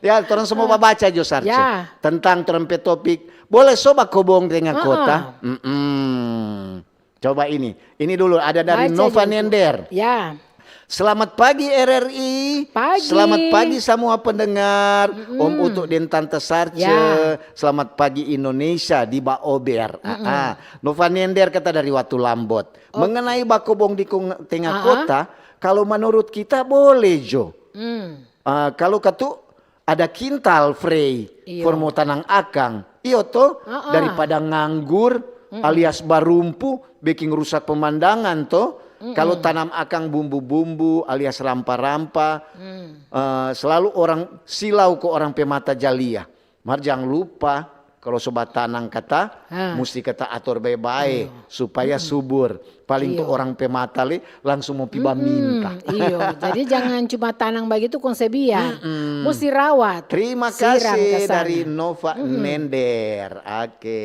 Ya, torang semua babaca jo Sarce. Ya. Tentang torang pe topik, boleh so bakobong tenga Ah, kota? Ah. Mm-mm. Coba ini. Ini dulu, ada dari Baca Nova dulu. Nender. Ya. Selamat pagi, R R I. Pagi. Selamat pagi, semua pendengar. Mm-mm. Om Utu deng Tanta Sarce. Ya. Selamat pagi, Indonesia, di Baober. Mm-mm. Ah, ah. Nova Nender kata dari Watu Lambot. Oh. Mengenai bakobong di kong-, tengah Ah, ah. Kota, kalau menurut kita boleh jo. Mm. Ah, kalau katu ada kintal frei, Iyo. For mo tanang akang. Iyo to, Ah, ah. Daripada nganggur, Mm-mm. Alias barumpu, beking rusak pemandangan to. Mm-mm. Kalau tanam akang bumbu-bumbu alias rampa-rampa, Mm. Eh, selalu orang silau ko orang pe mata ja lia. Mar jang lupa, kalau so batanang kata, Ah. Musti kata ator bae-bae, Iyo. Supaya Mm-mm. Subur. Paling tu Iyo. Orang pe mata le langsung mo pi baminta. Mm-mm, iyo. Jadi jangan cuma tanang bagitu kong se biar. Mm-mm. Musti rawat. Terima kasih dari Nova Nender. Oke.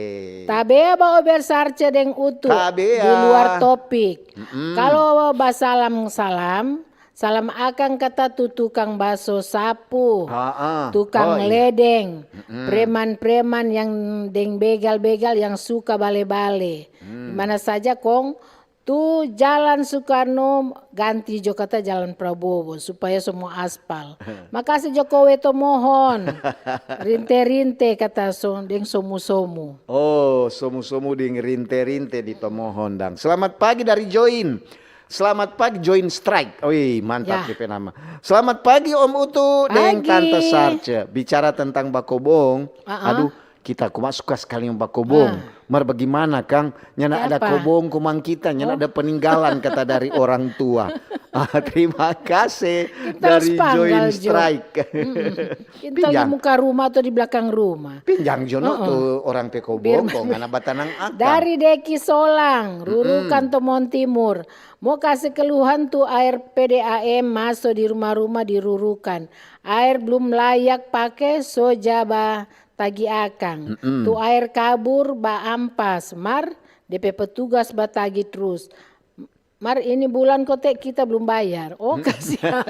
Tabea Baober Sarce deng Utu. Tabea. Di luar topik. Mm-mm. Kalo basalam-salam, Salam akang kata tu tukang baso sapu, Ah, ah. tukang Oh, iya. ledeng, Mm-mm. preman-preman yang deng begal-begal yang suka bale-bale. Hmm. Di mana saja kong tu jalan Soekarno ganti jo kata jalan Prabowo supaya semua aspal. Makase Jokowi to mohon. Rinte-rinte kata so, deng somu-somu. Oh, somu-somu deng rinte-rinte di to mohon dang. Selamat pagi dari Join. Selamat pagi Join Strike. Oi, mantap Ya. depe nama. Selamat pagi Om Utu deng Pagi. Tante Sarce. Bicara tentang bakobong. Ah, ah. Aduh, kita kuma suka sekali bakobong. Ah. Mar bagimana kang? Nyanda ada Apa? kobong kumang kita, nyanda Oh. ada peninggalan kata dari orang tua. Ah, terima kasih Kita dari harus panggal Join jo. Strike. Mm-mm. Kintal di Pinjang. muka rumah atau di belakang rumah? Pinjang jo no Heeh. tu orang pe kobong, Biar kong ngana batanang akang. Dari Deki Solang, Rurukan Mm-mm. Tomon Timur. Mo kase keluhan tu aer P D A M maso di rumah-rumah di Rurukan. Aer blum layak pake, so ja batagi akang. Mm-mm. Tu aer kabur baampas, mar depe petugas batagi trus. Mar ini bulan kote kita blum bayar. Oh, Mm. kasihan.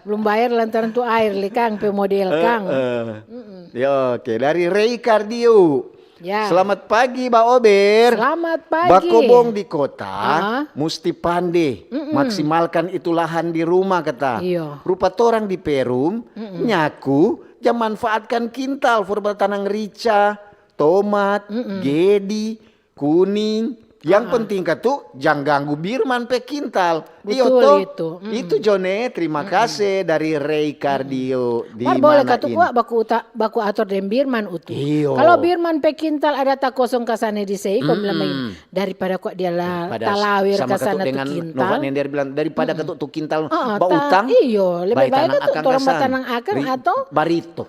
Blum bayar lantaran tu aer le kang, pe model kang. Eh, eh. Mm-mm. Ya, oke. Dari Ray Kardio. Ya. Selamat pagi, Ba Ober. Selamat pagi. Bakobong di kota, Aha. musti pande. Mm-mm. Maksimalkan itu lahan di rumah, kata. Iyo. Rupa torang di Perum, Mm-mm. nyaku, ja manfaatkan kintal for batanang rica, tomat, Mm-mm. gedi, kuning. Yang Ah. penting katu, jang ganggu Birman pe kintal. Iyo Betul to? itu. Mm-mm. Itu jo ne, terima Mm-mm. kasih dari Ray Kardio. Di Mar boleh mana katu ini? Kwa baku uta-, baku ator deng Birman utu. Iyo. Kalau Birman pe kintal ada takosong ka sana di sei, kong bilang Mm-mm. bagini, daripada kwa dia la-, Daripada talawir sama ka katu sana tu dengan kintal. Nova Nender bilang, daripada Mm-mm. katu tu kintal Ah, ah, ta-, bautang, iyo, lebih baik baik tanang katu akang torang ka sana. batanang akang Ri-, atau barito.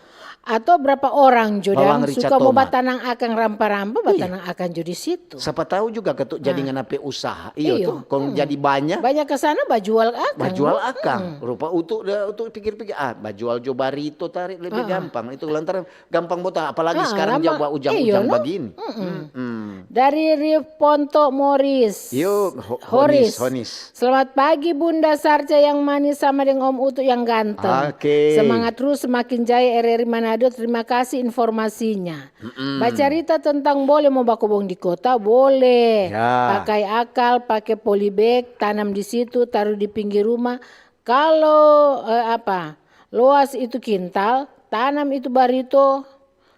Atau berapa orang jo Bawang dang rica suka mo tomat. batanang akang rampa-rampa, Iya. batanang akang jo di situ. Sapa tahu juga katu jadi Ah. ngana pe usaha. Iyo Iyo. tu, kong Mm. jadi banyak. Banyak ke sana, bajual akang. Bajual akang. Mm. Rupa utu, da-, utu pikir-pikir, ah, bajual jo barito tari lebih Ah. gampang. Itu lantaran gampang botang, apalagi Ah, sekarang lama. jauh ujang-ujang Iyo, no? bagini. Mm-mm. Mm-mm. Dari Rif Ponto Moris. Yo, Ho-, Horis. Honis, Honis. Selamat pagi, Bunda Sarca yang manis sama deng Om Utu yang ganteng. Oke. Semangat terus, semakin jaya R R I Manado. Terima kasih informasinya. Mm-mm. Bacarita tentang boleh mo bakobong di kota, boleh. Ya. Pakai akal, pakai polybag, tanam di situ, taruh di pinggir rumah. Kalau, eh, apa, loas itu kintal, tanam itu barito,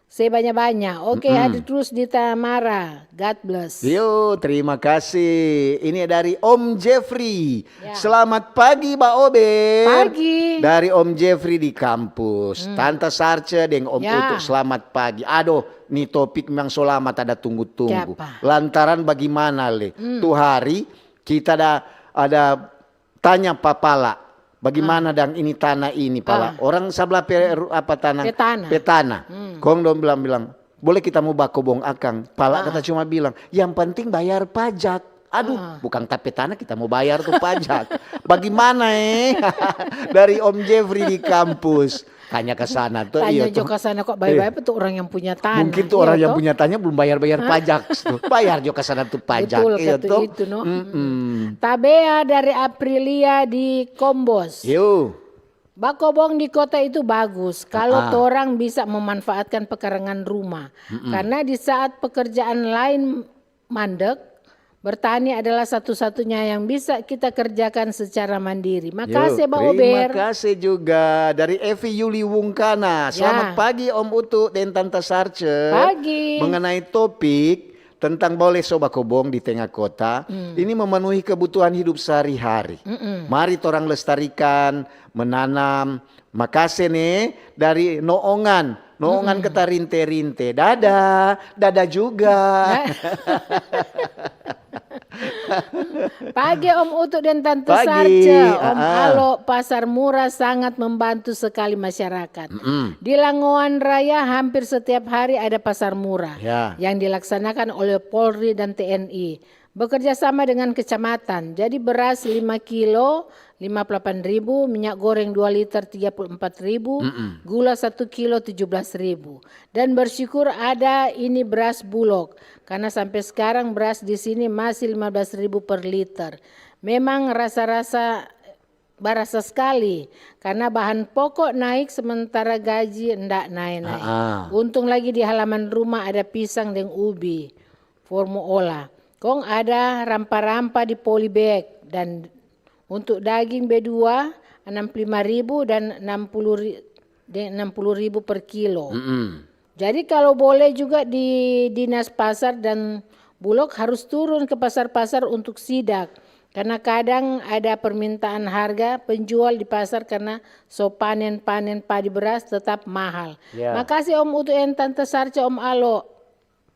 Se banya-banya. Oke, Mm-mm. hadir terus di Tamara. God bless. Yo, terima kasih. Ini dari Om Jeffrey. Ya. Selamat pagi, Ba Ober. Pagi. Dari Om Jeffrey di kampus. Hmm. Tanta Sarce deng Om Ya. Utu, selamat pagi. Aduh, ni topik memang so lama tada tunggu-tunggu. Kiapa? Lantaran bagimana le? Hmm. Tu hari kita ada, ada tanya pa pala, "Bagimana Ah. dang ini tanah ini, pala?" Ah. Orang sabla pe ru-, apa, tanah, Pe tanah. pe tanah. Hmm. Kong dong bilang-bilang, "Boleh kita mo bakobong akang?" Pala Ah. kata cuma bilang, "Yang penting bayar pajak." Aduh, Ah. bukang ta pe tanah kita mo bayar tu pajak. Bagimana, eh? Dari Om Jeffrey di kampus. Tanya ke sana tuh, Tanya iya jo tuh. ke sana kok, baik-baik Eh. apa tuh orang yang punya tanah, Mungkin tuh orang iya yang toh? punya tanah belum bayar-bayar Hah? pajak tuh. Bayar jo ke sana tuh pajak, Betul, iya kata toh? itu, no. Mm-mm. Tabea dari Aprilia di Kombos. Yo. Bakobong di kota itu bagus kalau Ah. torang bisa memanfaatkan pekarangan rumah. Mm-mm. Karena di saat pekerjaan lain mandek, bertani adalah satu-satunya yang bisa kita kerjakan secara mandiri. Yo, Makase, Ba terima Ober. kasih juga dari Evi Yuli Wungkana. Selamat Ya. pagi, Om Utu deng Tanta Sarce. Pagi. Mengenai topik tentang boleh so bakobong di tenga kota, Hmm. ini memenuhi kebutuhan hidup sehari-hari. Mm-mm. Mari torang lestarikan, menanam, Makase ne dari Noongan. Noongan Mm-mm. kata rinte-rinte. Dada, dada juga. Pagi Om Utu dan Tante Pagi, Sarce. Om aa. Alo, pasar murah sangat membantu sekali masyarakat. Mm-mm. Di Langowan Raya hampir setiap hari ada pasar murah Ya. yang dilaksanakan oleh Polri dan T N I. Bekerja sama dengan kecamatan. Jadi beras lima kilo, lima puluh delapan ribu, minyak goreng dua liter, tiga puluh empat ribu, Mm-mm. gula satu kilo, tujuh belas ribu. Dan bersyukur ada ini beras Bulog, karena sampai sekarang beras di sini masih lima belas ribu per liter. Memang rasa-rasa barasa skali karna bahan poko naik sementara gaji nda nae-nae. Ah, ah. Untung lagi di halaman rumah ada pisang deng ubi for mo ola. Kong ada rampa-rampa di polybag dan untuk daging B dua enam puluh lima ribu dan enam puluh ri-, deng enam puluh ribu per kilo. Mm-mm. Jadi kalau boleh juga di dinas pasar dan bulog harus turun ke pasar-pasar untuk sidak. Karena kadang ada permintaan harga penjual di pasar karena so panen-panen padi beras tetap mahal. Ya. Makasih Om Utu and Tante Sarce, Om Alo.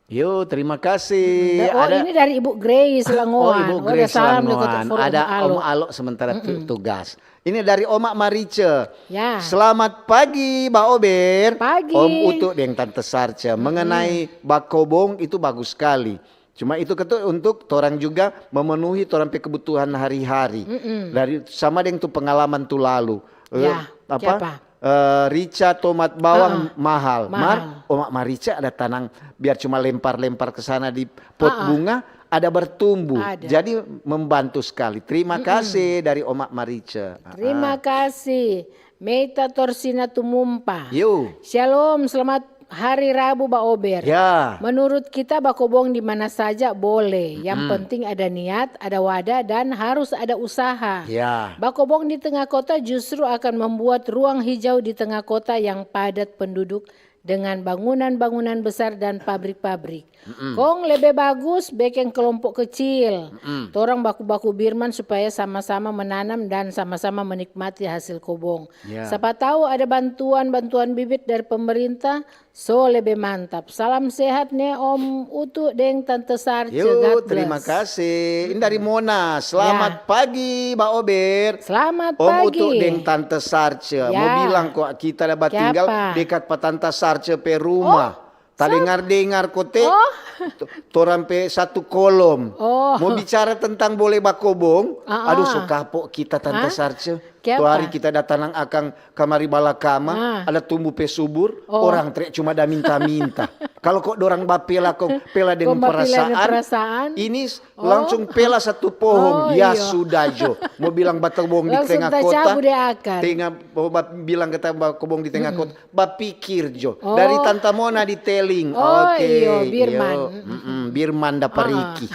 Yo, terima kasih. Oh, ini dari Ibu Grace Langoan. Oh, Ibu Grace Ada salam deh Langoan. untuk Ada Om Alo. Om Alo sementara tu- tugas. Ini dari Oma Marice. Ya. Selamat pagi, Ba Ober. Pagi. Om Utu deng Tante Sarce. Mengenai bakobong itu bagus sekali. Cuma itu ketu untuk torang juga memenuhi torang pe kebutuhan hari-hari. Dari sama deng tu pengalaman tu lalu. Eh, Ya, apa? kiapa? Eh, rica, tomat, bawang mahal. Mahal. Mar, Oma Marice ada tanang biar cuma lempar-lempar ke sana di pot bunga, ada bertumbuh. Ada. Jadi membantu sekali. Terima kasih dari Oma Marice. Terima kasih. Meita Torsina Tumumpa. Yo. Shalom, selamat hari Rabu Ba Ober. Ya. Menurut kita bakobong di mana saja boleh. Yang penting ada niat, ada wadah, dan harus ada usaha. Ya. Bakobong di tengah kota justru akan membuat ruang hijau di tengah kota yang padat penduduk dengan bangunan-bangunan besar dan pabrik-pabrik. Kong lebe bagus bekeng kelompok kecil. Torang baku-baku birman supaya sama-sama menanam dan sama-sama menikmati hasil kobong. Ya. Sapa tahu ada bantuan-bantuan bibit dari pemerintah, so lebe mantap. Salam sehat ne Om Utu deng Tante Sarce. Yo, God terima bless. Kasih. Ini dari Mona. Selamat pagi, Ba Ober. Selamat Om pagi. Utu deng Tante Sarce. Mo Ya. bilang kwa kita da batinggal Kiapa? Dekat pa Tante Sarce pe rumah. Oh. Tadengar-dengar kote, Oh. to-, torang pe satu kolom. Oh. Mo bicara tentang boleh bakobong, Ah, aduh ah. So kapok kita Tante Hah? Sarce. Kiapa? Tu hari kita da tanang akang kamari balakama, Ah. ada tumbu pe subur, Oh. orang tre cuma da minta-minta. Kalo ko dorang bapela kong pela deng Kong bapela deng perasaan, perasaan. Ini s- Oh. langsung pela satu pohong. Oh, Ya iya. Sudah jo. Mo bilang bakobong di Langsung tengah kota. Tacabu deh akang. Tengah, mo ba- bilang kata bakobong di tengah kota. Bapikir jo. Oh. Dari Tanta Mona di Teling. Oh, Oke. iyo, Birman. Yo. Mm-mm, Birman da pariki.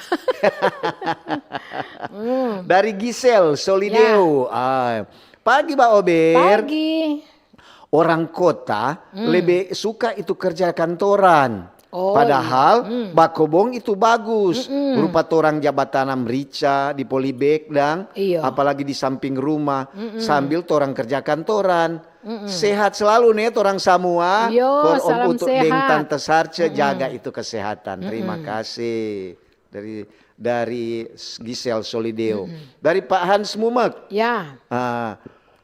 Dari Gisel Solideo. Ah. Pagi Ba Ober. Pagi. Orang kota lebe suka itu kerja kantoran. Oh, Padahal bakobong itu bagus. Rupa torang ja batanam rica di polybag dang, Iyo. Apalagi di samping rumah, sambil torang kerja kantoran. Sehat selalu ne torang samua. Iyo, For Om salam Utu deng sehat. Tante Sarce jaga itu kesehatan. Terima kasih. Dari dari Gisel Solideo. Dari Pak Hans Mumek. Ya. Ah,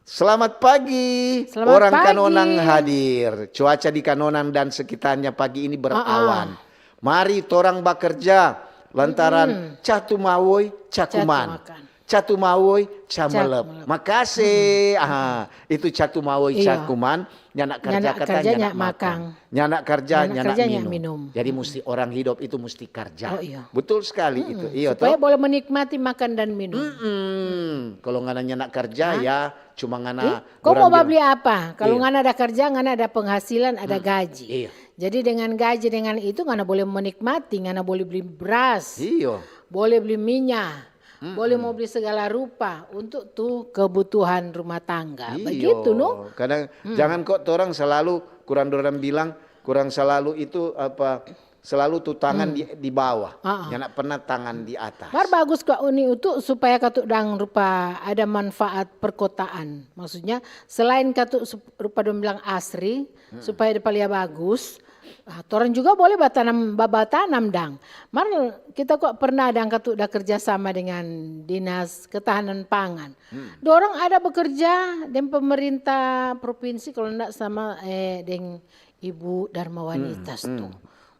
selamat pagi. Selamat Orang pagi. Kanonang hadir. Cuaca di Kanonang dan sekitarnya pagi ini berawan. Mari torang bakerja lantaran catu mawoi cakuman. Cakumakan. Catu mawoi camelep. Camelep. Makase. Ah, itu catu mawoi Iya. Cakuman. Nyanda karja Nyanda kata karja, nyanda nyanda makan. makang. Nyanda karja Nyanda nyanda karja, nyanda minum. minum. Jadi musti orang hidup itu musti karja. Oh, iya. Betul sekali itu. Iya Supaya toh. Boleh menikmati makan dan minum. Mm-mm. Kalau ngana nyanda karja ya cuma ngana Kau mau orang beli apa? Kalau Iya. Ngana ada kerja, Ngana ada penghasilan, ada gaji. Iya. Jadi dengan gaji dengan itu Ngana boleh menikmati, Ngana boleh beli beras, Iyo. Boleh beli minyak, boleh mau beli segala rupa untuk tu kebutuhan rumah tangga. Iyo. Begitu no? Kadang jangan kok orang selalu kurang orang bilang kurang selalu itu apa selalu tu tangan di, di bawah. Ah, ah. Nyanda pernah tangan di atas. Mar bagus kok uni itu supaya katu dang rupa ada manfaat perkotaan. Maksudnya selain katu sup- rupa dong bilang asri, supaya depa lia bagus. Ah, torang juga boleh batanam babatanam dang. Mar kita kok pernah dang katu da kerja sama dengan dinas ketahanan pangan. Dorang ada bekerja deng pemerintah provinsi kalau ndak sama eh, deng ibu Dharma Wanitas tu.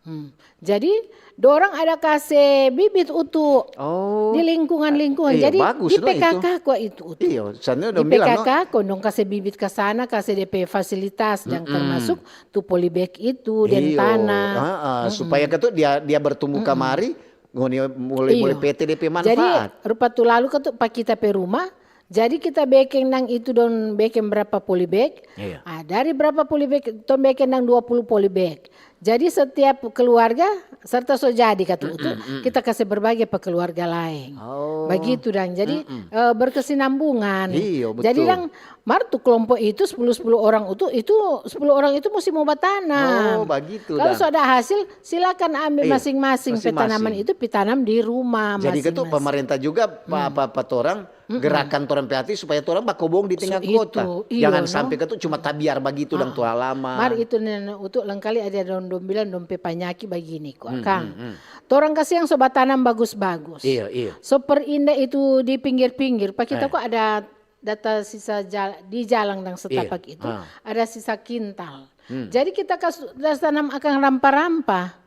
Hmm. Jadi dorang ada kase bibit utu Oh. Di lingkungan-lingkungan. Iya, Jadi bagus di lah itu. P K K kok itu utu. Iya, sana Di dong bilang, P K K kok dong kase bibit ke sana, kase depe fasilitas dan termasuk tu polybag itu dan Iyo, tanah. ah, ah, supaya katu dia dia bertumbuh kamari, ngoni mulai mulai Iyo. P T depe Jadi manfaat. Rupa tu lalu katu pa kita pe rumah, Jadi kita bekeng nang itu dong bekeng berapa polybag. Iya. Ah, dari berapa polybag tong bekeng nang dua puluh polybag. Jadi setiap keluarga serta so jadi katu itu kita kasih berbagi pa keluarga laeng. Oh. Bagitu dang. Jadi eh, berkesinambungan. Iyo, betul. Jadi dang mar tu kelompok itu sepuluh sepuluh orang itu itu sepuluh orang itu musti mo batanam. Oh, bagitu Kalau dang. So ada hasil silakan ambil Iya, masing-masing pe masing-masing. Tanaman itu pi tanam di rumah Jadi ketu masing-masing. Pemerintah juga pa, pa, pa torang gerakan torang pe hati supaya torang bakobong di tengah So, kota. itu, iyo, Jangan no? sampai ketu cuma tabiar bagitu dang tu halaman. Mar itu nene utuk lengkali ada dong dong bilang dong pe panyaki bagini kwa kang. Torang kasi yang so batanam bagus-bagus. Iyo, iyo. So perindah itu di pinggir-pinggir. Pa kita Eh. Kok ada data sisa jal- di jalang dang setapak Iya. Itu Ah. Ada sisa kintal. Jadi kita kas das tanam akang rampa-rampa.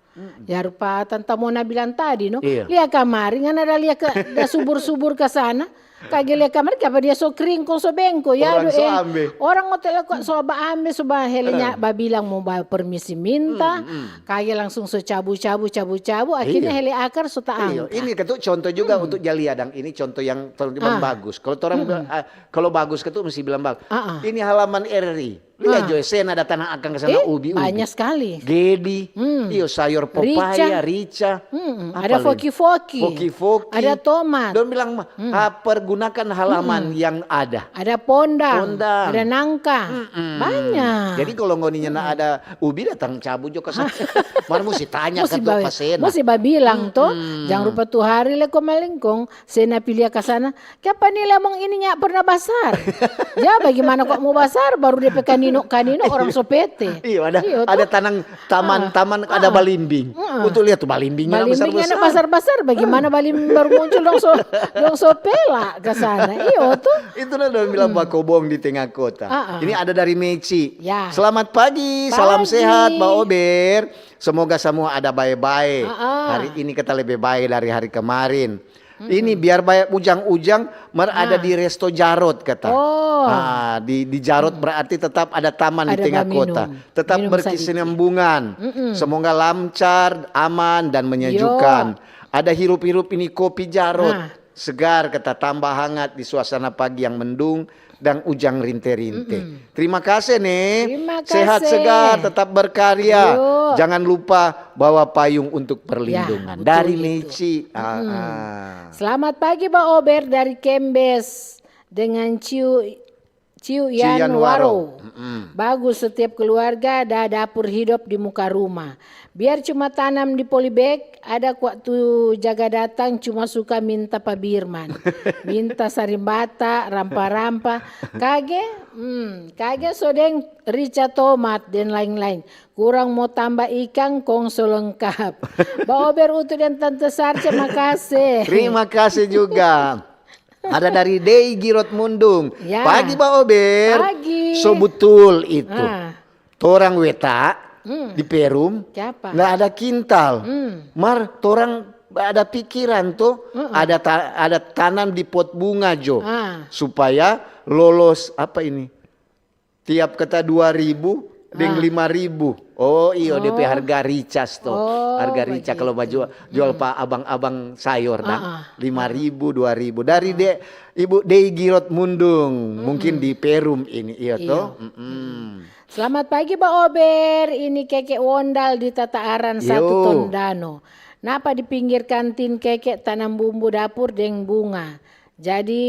Ya rupa tanta Mona bilang tadi no. Iya. Lia kamari ngana ada lia ke da subur-subur ke sana. Kage lia kamari kapa dia so kring kong so bengko ya Orang aduh, so eh. ambe. Orang hotel kok so ba ambe so ba hele nya ba bilang mo ba permisi minta. Kage langsung so cabu-cabu cabu-cabu akhirnya Iya. hele akar so Iyo, taangka. Ini ketu contoh juga untuk jalia dang. Ini contoh yang terang Ah. bagus. Kalau orang bilang, ah, kalau bagus ketu mesti bilang bagus. Ah, ah. Ini halaman R R I. Lia Ah. jo, sena ada tanah akang ke sana Eh, ubi, ubi. Banyak sekali. Gedi, iyo sayur pepaya, rica. Mm-mm. Apa Ada lagi? foki-foki. Foki-foki. Ada tomat. Dong bilang mah, "Ah, pergunakan halaman yang ada." Ada pondang, Pondang. Ada nangka. Mm-mm. Banyak. Jadi kalau ngoni nyanda ada ubi datang cabu jo ke sana. Mar musti tanya Musti ketu ba- pa sena. Musti babilang to. Jangan rupa tu hari le ko malingkong. Sena pilia ka sana. Kiapa ni lemong ini nya pernah basar? Ya bagaimana kok mau basar baru depe kanino kanino orang so pete. Iyo ada Iyo, ada to. tanang taman-taman ada balimbing. Untuk lihat tu balimbingnya yang Balimbingnya besar-besar. Besar-besar bagaimana balimbing baru muncul dong so dong so pela ke sana. Iyo to. Itulah dong bilang bakobong di tengah kota. Ah, ah. Ini ada dari Meci. Ya. Selamat pagi, salam Pagi. Sehat, Ba Ober. Semoga semua ada bae-bae. Ah, ah. Hari ini kita lebih bae dari hari kemarin. Ini biar bae ujang-ujang mar ada di Resto Jarot kata. Oh. Ah, di di Jarot berarti tetap ada taman di Ada tengah baminum. Kota. Tetap Minum berkesinambungan. Semoga lancar, aman dan menyejukkan. Ada hirup-hirup ini kopi Jarot. Ah. Segar kata tambah hangat di suasana pagi yang mendung dan ujang rinte-rinte. Terima kasih nih. Terima Sehat kasih. Segar, tetap berkarya. Yo. Jangan lupa bawa payung untuk perlindungan. Ya, betul Dari itu. Meci. Ah, ah. Selamat pagi Ba Ober dari Kembes dengan Ciu Ciu Yan Yan Waro. Waro. Bagus setiap keluarga ada dapur hidup di muka rumah. Biar cuma tanam di polybag, ada kwa tu jaga datang cuma suka minta pa birman. Minta sarimbata, rampa-rampa. Kage, hmm, kage sodeng rica tomat dan lain-lain. Kurang mo tamba ikang kong so lengkap. Ba Ober Utu dan Tante Sarce makase. Terima kasih juga. Ada dari Dei Girot Mundung. Ya. Pagi Ba Ober. Pagi. So betul itu. Ah. Torang weta di Perum Kiapa? Nggak ada kintal. Mar torang ada pikiran tuh ada ta- ada tanam di pot bunga jo Ah. Supaya lolos apa ini? Tiap kata dua ribu deng lima ribu. Oh iyo, depe harga ricas to. Oh, Harga rica bagitu. Kalau mau jual, jual pa abang-abang sayur nah, lima ribu, dua ribu. Dari de Ibu Dei Girot Mundung, mungkin di Perum ini, iyo to. Mm-mm. Selamat pagi Ba Ober, ini Keke Wondal di Tataaran satu Yo. Tondano. Napa di pinggir kantin Keke tanam bumbu dapur deng bunga. Jadi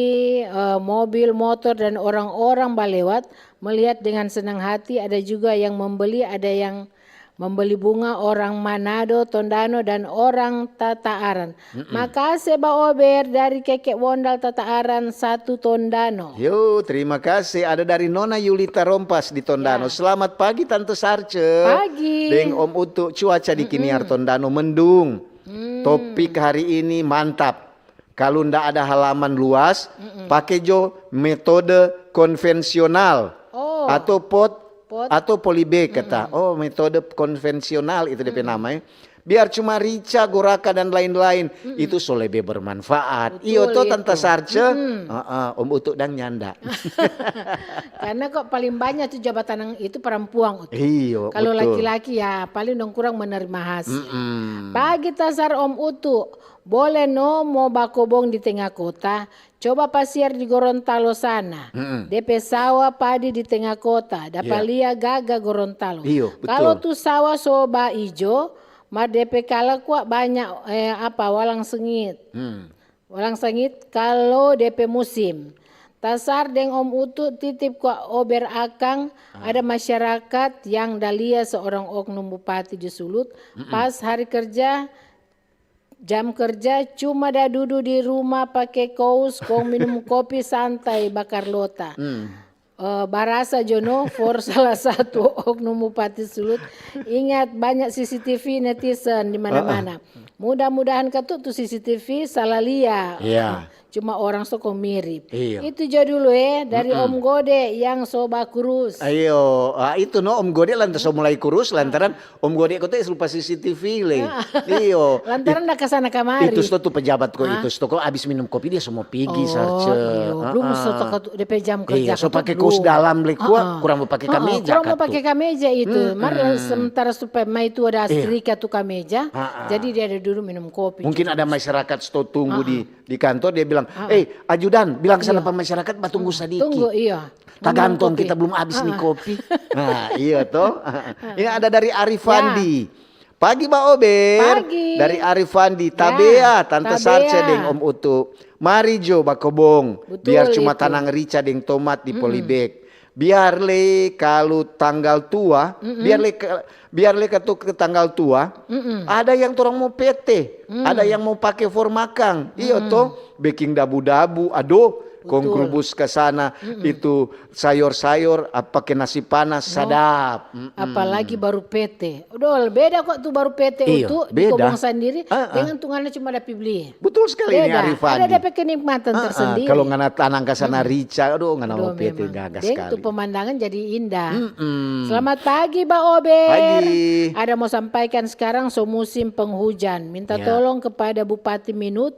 eh, mobil, motor dan orang-orang balewat melihat dengan senang hati, ada juga yang membeli, ada yang membeli bunga orang Manado, Tondano dan orang Tataaran. Makase Ba Ober dari Keke Wondal Tataaran satu Tondano. Yo, terima kasih. Ada dari Nona Yulita Rompas di Tondano. Ya. Selamat pagi Tante Sarce. Pagi. Deng Om Utu, cuaca di Kiniar Tondano mendung. Topik hari ini mantap. Kalau ndak ada halaman luas, pake jo metode konvensional Oh. atau pot, Pot. Atau polybag kata. Oh, metode konvensional itu depe nama ya. Biar cuma rica, goraka, dan lain-lain, itu so lebe bermanfaat. Iyo to, Tanta Sarce? Heeh, Om Utu dang nyanda. Karena kok paling banyak tu jabatan yang itu perempuan, Utu. Iyo, betul. Kalau laki-laki ya paling dong kurang menerima hasil. Pagi Tasar Om Utu, boleh no mo bakobong di tengah kota? Coba pasiar di Gorontalo sana. De pe sawa padi di tenga kota, dapa lia gaga Gorontalo. Iyo, betul. Kalo tu sawa so baijo, mar de pe kala kwa banya, eh, apa, walang sengit. Walang sengit kalo de pe musim. Tasar deng Om Utu titip kwa ober akang, ada masyarakat yang da lia seorang oknum bupati di Sulut, pas hari kerja, jam kerja cuma da dudu di rumah pake kous kong minum kopi santai bakar lota. Eh, barasa jo no for salah satu oknum Bupati Sulut. Ingat, banyak C C T V netizen di mana-mana. Mudah-mudahan katu tu C C T V salah lia. Iya. Cuma orang so kong mirip. Iya. Itu jo dulu eh, dari Om Gode yang so bakurus. Ayo, ah, itu no Om Gode lantas so mulai kurus lantaran Om Gode kote rupa C C T V le. Iyo. Lantaran da kasana kamari. Itu sto tu pejabat ko itu sto ko abis minum kopi dia so mo pigi Sarce. Iyo. Belum so toko tu de pe jam kerja. Iyo, so pake kos dalam le kua, kurang mo pake kameja. Kurang mo pake kameja itu. Mar sementara supaya mai tu ada strika tu kameja. Jadi dia ada dulu minum kopi. Mungkin ada masyarakat sto tunggu di di kantor dia bilang, eh, ajudan, bilang sana pa masyarakat batunggu sadiki. Tunggu, iyo. Tagantung kita belum abis ni kopi. Nah, iyo to. Ini ada dari Arifandi. Pagi Ba Ober. Pagi. Dari Arifandi, Tabea, Tante Sarce deng Om Utu. Mari jo bakobong, biar cuma tanang rica deng tomat di polybag. Biar le kalu tanggal tua, biar le ka-, biar le katu ke tanggal tua, ada yang torang mo pete, ada yang mo pake for makang. Iyo to, beking dabu-dabu, aduh, kong grubus ka sana, itu sayor-sayor, ah, pake nasi panas, sadap. Apalagi baru pete. Aduh, beda kwa tu baru pete Utu, di kobong sandiri, dengan tu ngana cuma da pi bli. Betul sekali ini Arifandi. Ada de pe kenikmatan tersendiri. Kalau ngana tanang ka sana rica, aduh ngana mo pete gaga sekali. Deng tu pemandangan jadi indah. Selamat pagi Ba Ober. Pagi. Ada mo sampaikan sekarang so musim penghujan. Minta tolong kepada Bupati Minut,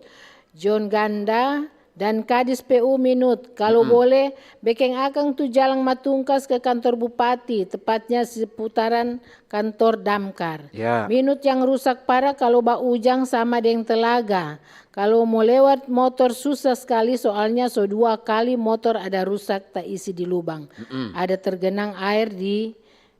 John Ganda, dan Kadis P U Minut, kalu bole, bekeng akang tu jalang Matungkas ke kantor bupati, tepatnya seputaran kantor damkar. Minut yang rusak parah kalu baujang sama deng telaga. Kalu mo lewat motor susah skali, soalnya so dua kali motor ada rusak taisi di lubang. Ada tergenang aer di,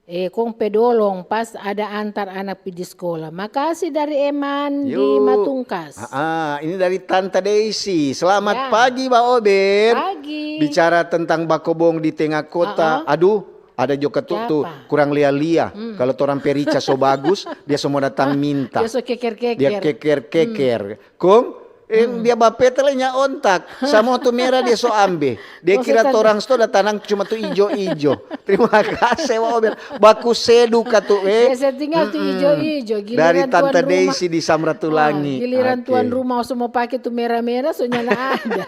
eh, kong pe dolong pas ada antar anak pi di skola. Makasi dari Eman di Matungkas. Ah, ini dari Tanta Deisi. Selamat pagi, Ba Ober. Pagi. Bicara tentang bakobong di tenga kota, aduh, ada jo katu tu kurang lia-lia. Kalu torang pe rica so bagus, dia so mo datang minta. Dia so keker-keker. Dia keker-keker. Kong, eh, dia bapete le nya ontak. Samua tu mera dia so ambe. Dia kira torang sto da tanang cuma tu ijo-ijo. Terima kasih, Wa Ober. Baku sedu katu, eh. Dia se tinggal tu ijo-ijo. Dari Tante Deisi di Samratulangi. Giliran tuan rumah so mo pake tu mera-mera, so nyanda ada.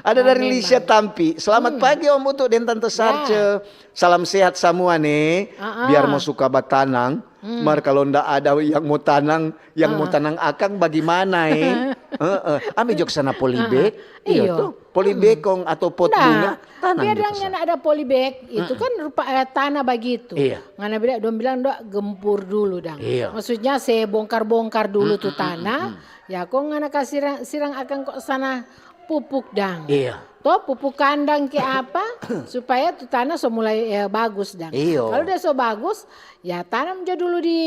Ada dari Lisia Tampi. Selamat pagi, Om Utu deng Tante Sarce. Salam sehat samua ne. Biar mo suka batanang. Mar kalo nda ada yang mo tanang, yang mo tanang akang bagimana, eh? Heeh. Ambe jo sana polybag. Iyo to. Polybag kong atau pot bunga, tanang jo sana. Biar dang ada polybag, itu kan rupa, eh, tanah bagitu. Iya. Ngana bilang, dong bilang, "Dong gempur dulu dang." Iya. Maksudnya se bongkar-bongkar dulu tu tanah. Ya kong ngana kasi sirang, sirang akang kong sana pupuk dang. Iya. To, pupuk kandang ke apa, supaya tu tanah so mulai, eh, bagus dang. Iyo. Kalu dia so bagus, ya tanam jo dulu di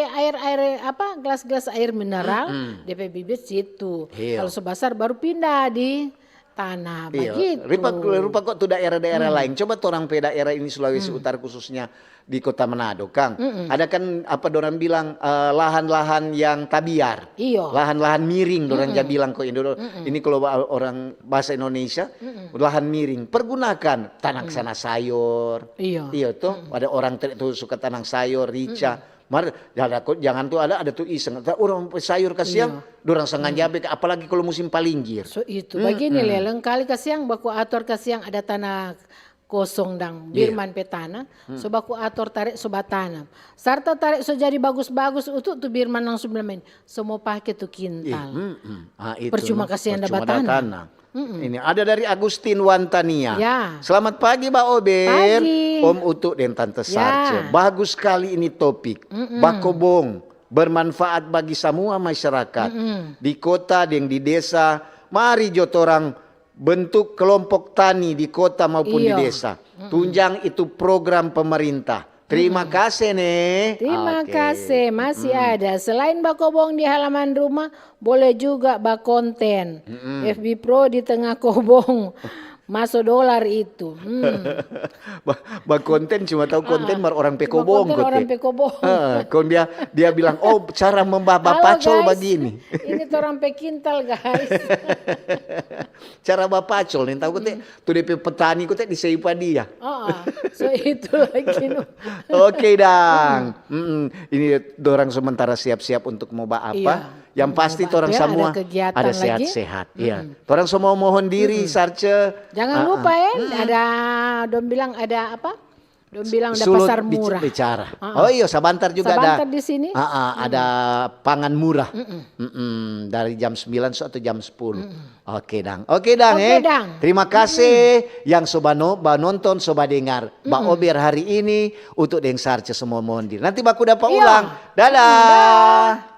aer-aer, apa, gelas-gelas air mineral, de pe bibit situ. Iyo. Kalu so basar baru pindah di tanah, bagitu. Rupa, rupa kok tu daerah-daerah lain. Coba torang pe daerah ini Sulawesi Utara khususnya di Kota Manado, kang. Ada kan apa dorang bilang, eh, lahan-lahan yang tabiar. Iyo. Lahan-lahan miring dorang ja bilang ko Indo. Ini kalau ba-, orang bahasa Indonesia, lahan miring. Pergunakan tanang sana sayor. Iyo. Iyo to, ada orang te-, tu suka tanang sayor, rica. Mar, ada ko, jangan tu ada, ada tu iseng. Orang sayur kasiang, dorang sengaja be, apalagi kalau musim palinggir. So itu, bagini le, lengkali kasiang, baku ator kasiang ada tanah kosong dang, Birman pe tana, so baku ator tare so batanam. Sarta tare so jadi bagus-bagus, utu tu Birman langsung bilang, "Men, so mo pake tu kintal." Percuma kasi anda batanam. Ini ada dari Agustin Wantania. Ya. Selamat pagi, Ba Ober, Om Utu deng Tante Sarce. Bagus skali ini topik. Bakobong, bermanfaat bagi samua masyarakat. Di kota deng di desa, mari jo torang bentuk kelompok tani di kota maupun di desa. Tunjang itu program pemerintah. Terima kasih, ne. Terima kasih, masih ada. Selain bakobong di halaman rumah, boleh juga bakonten. F B Pro di tengah kobong. Maso dolar itu. Hmm. Ba, bakonten cuma tahu konten mar orang pe kobong, konten kote. Orang pe kobong. Ah, kong dia, dia bilang, "Oh, cara membaba pacol guys, begini." Ini torang pe kintal, guys. Cara bapacol nih, tahu kote, tu depe petani kote di sei pa dia. Oh, so itu lagi, no. Oke, dang. Mm-mm. Ini dorang sementara siap-siap untuk mau ba apa. Iya. Yang pasti torang semua ada sehat-sehat. Iya. Torang semua mohon diri, Sarce. Jangan lupa, eh, ada, dong bilang ada apa? Dong bilang ada pasar murah. Bicara. Oh iyo, sabantar juga ada. Sabantar di sini. Ada pangan murah. Mm-mm, dari jam sembilan so atau jam sepuluh. Oke, dang. Oke, dang, eh. Terima kasih yang so bano-, banonton, so badengar. Ba Ober hari ini untuk deng Sarce semua mohon diri. Nanti baku dapa ulang. Dadah.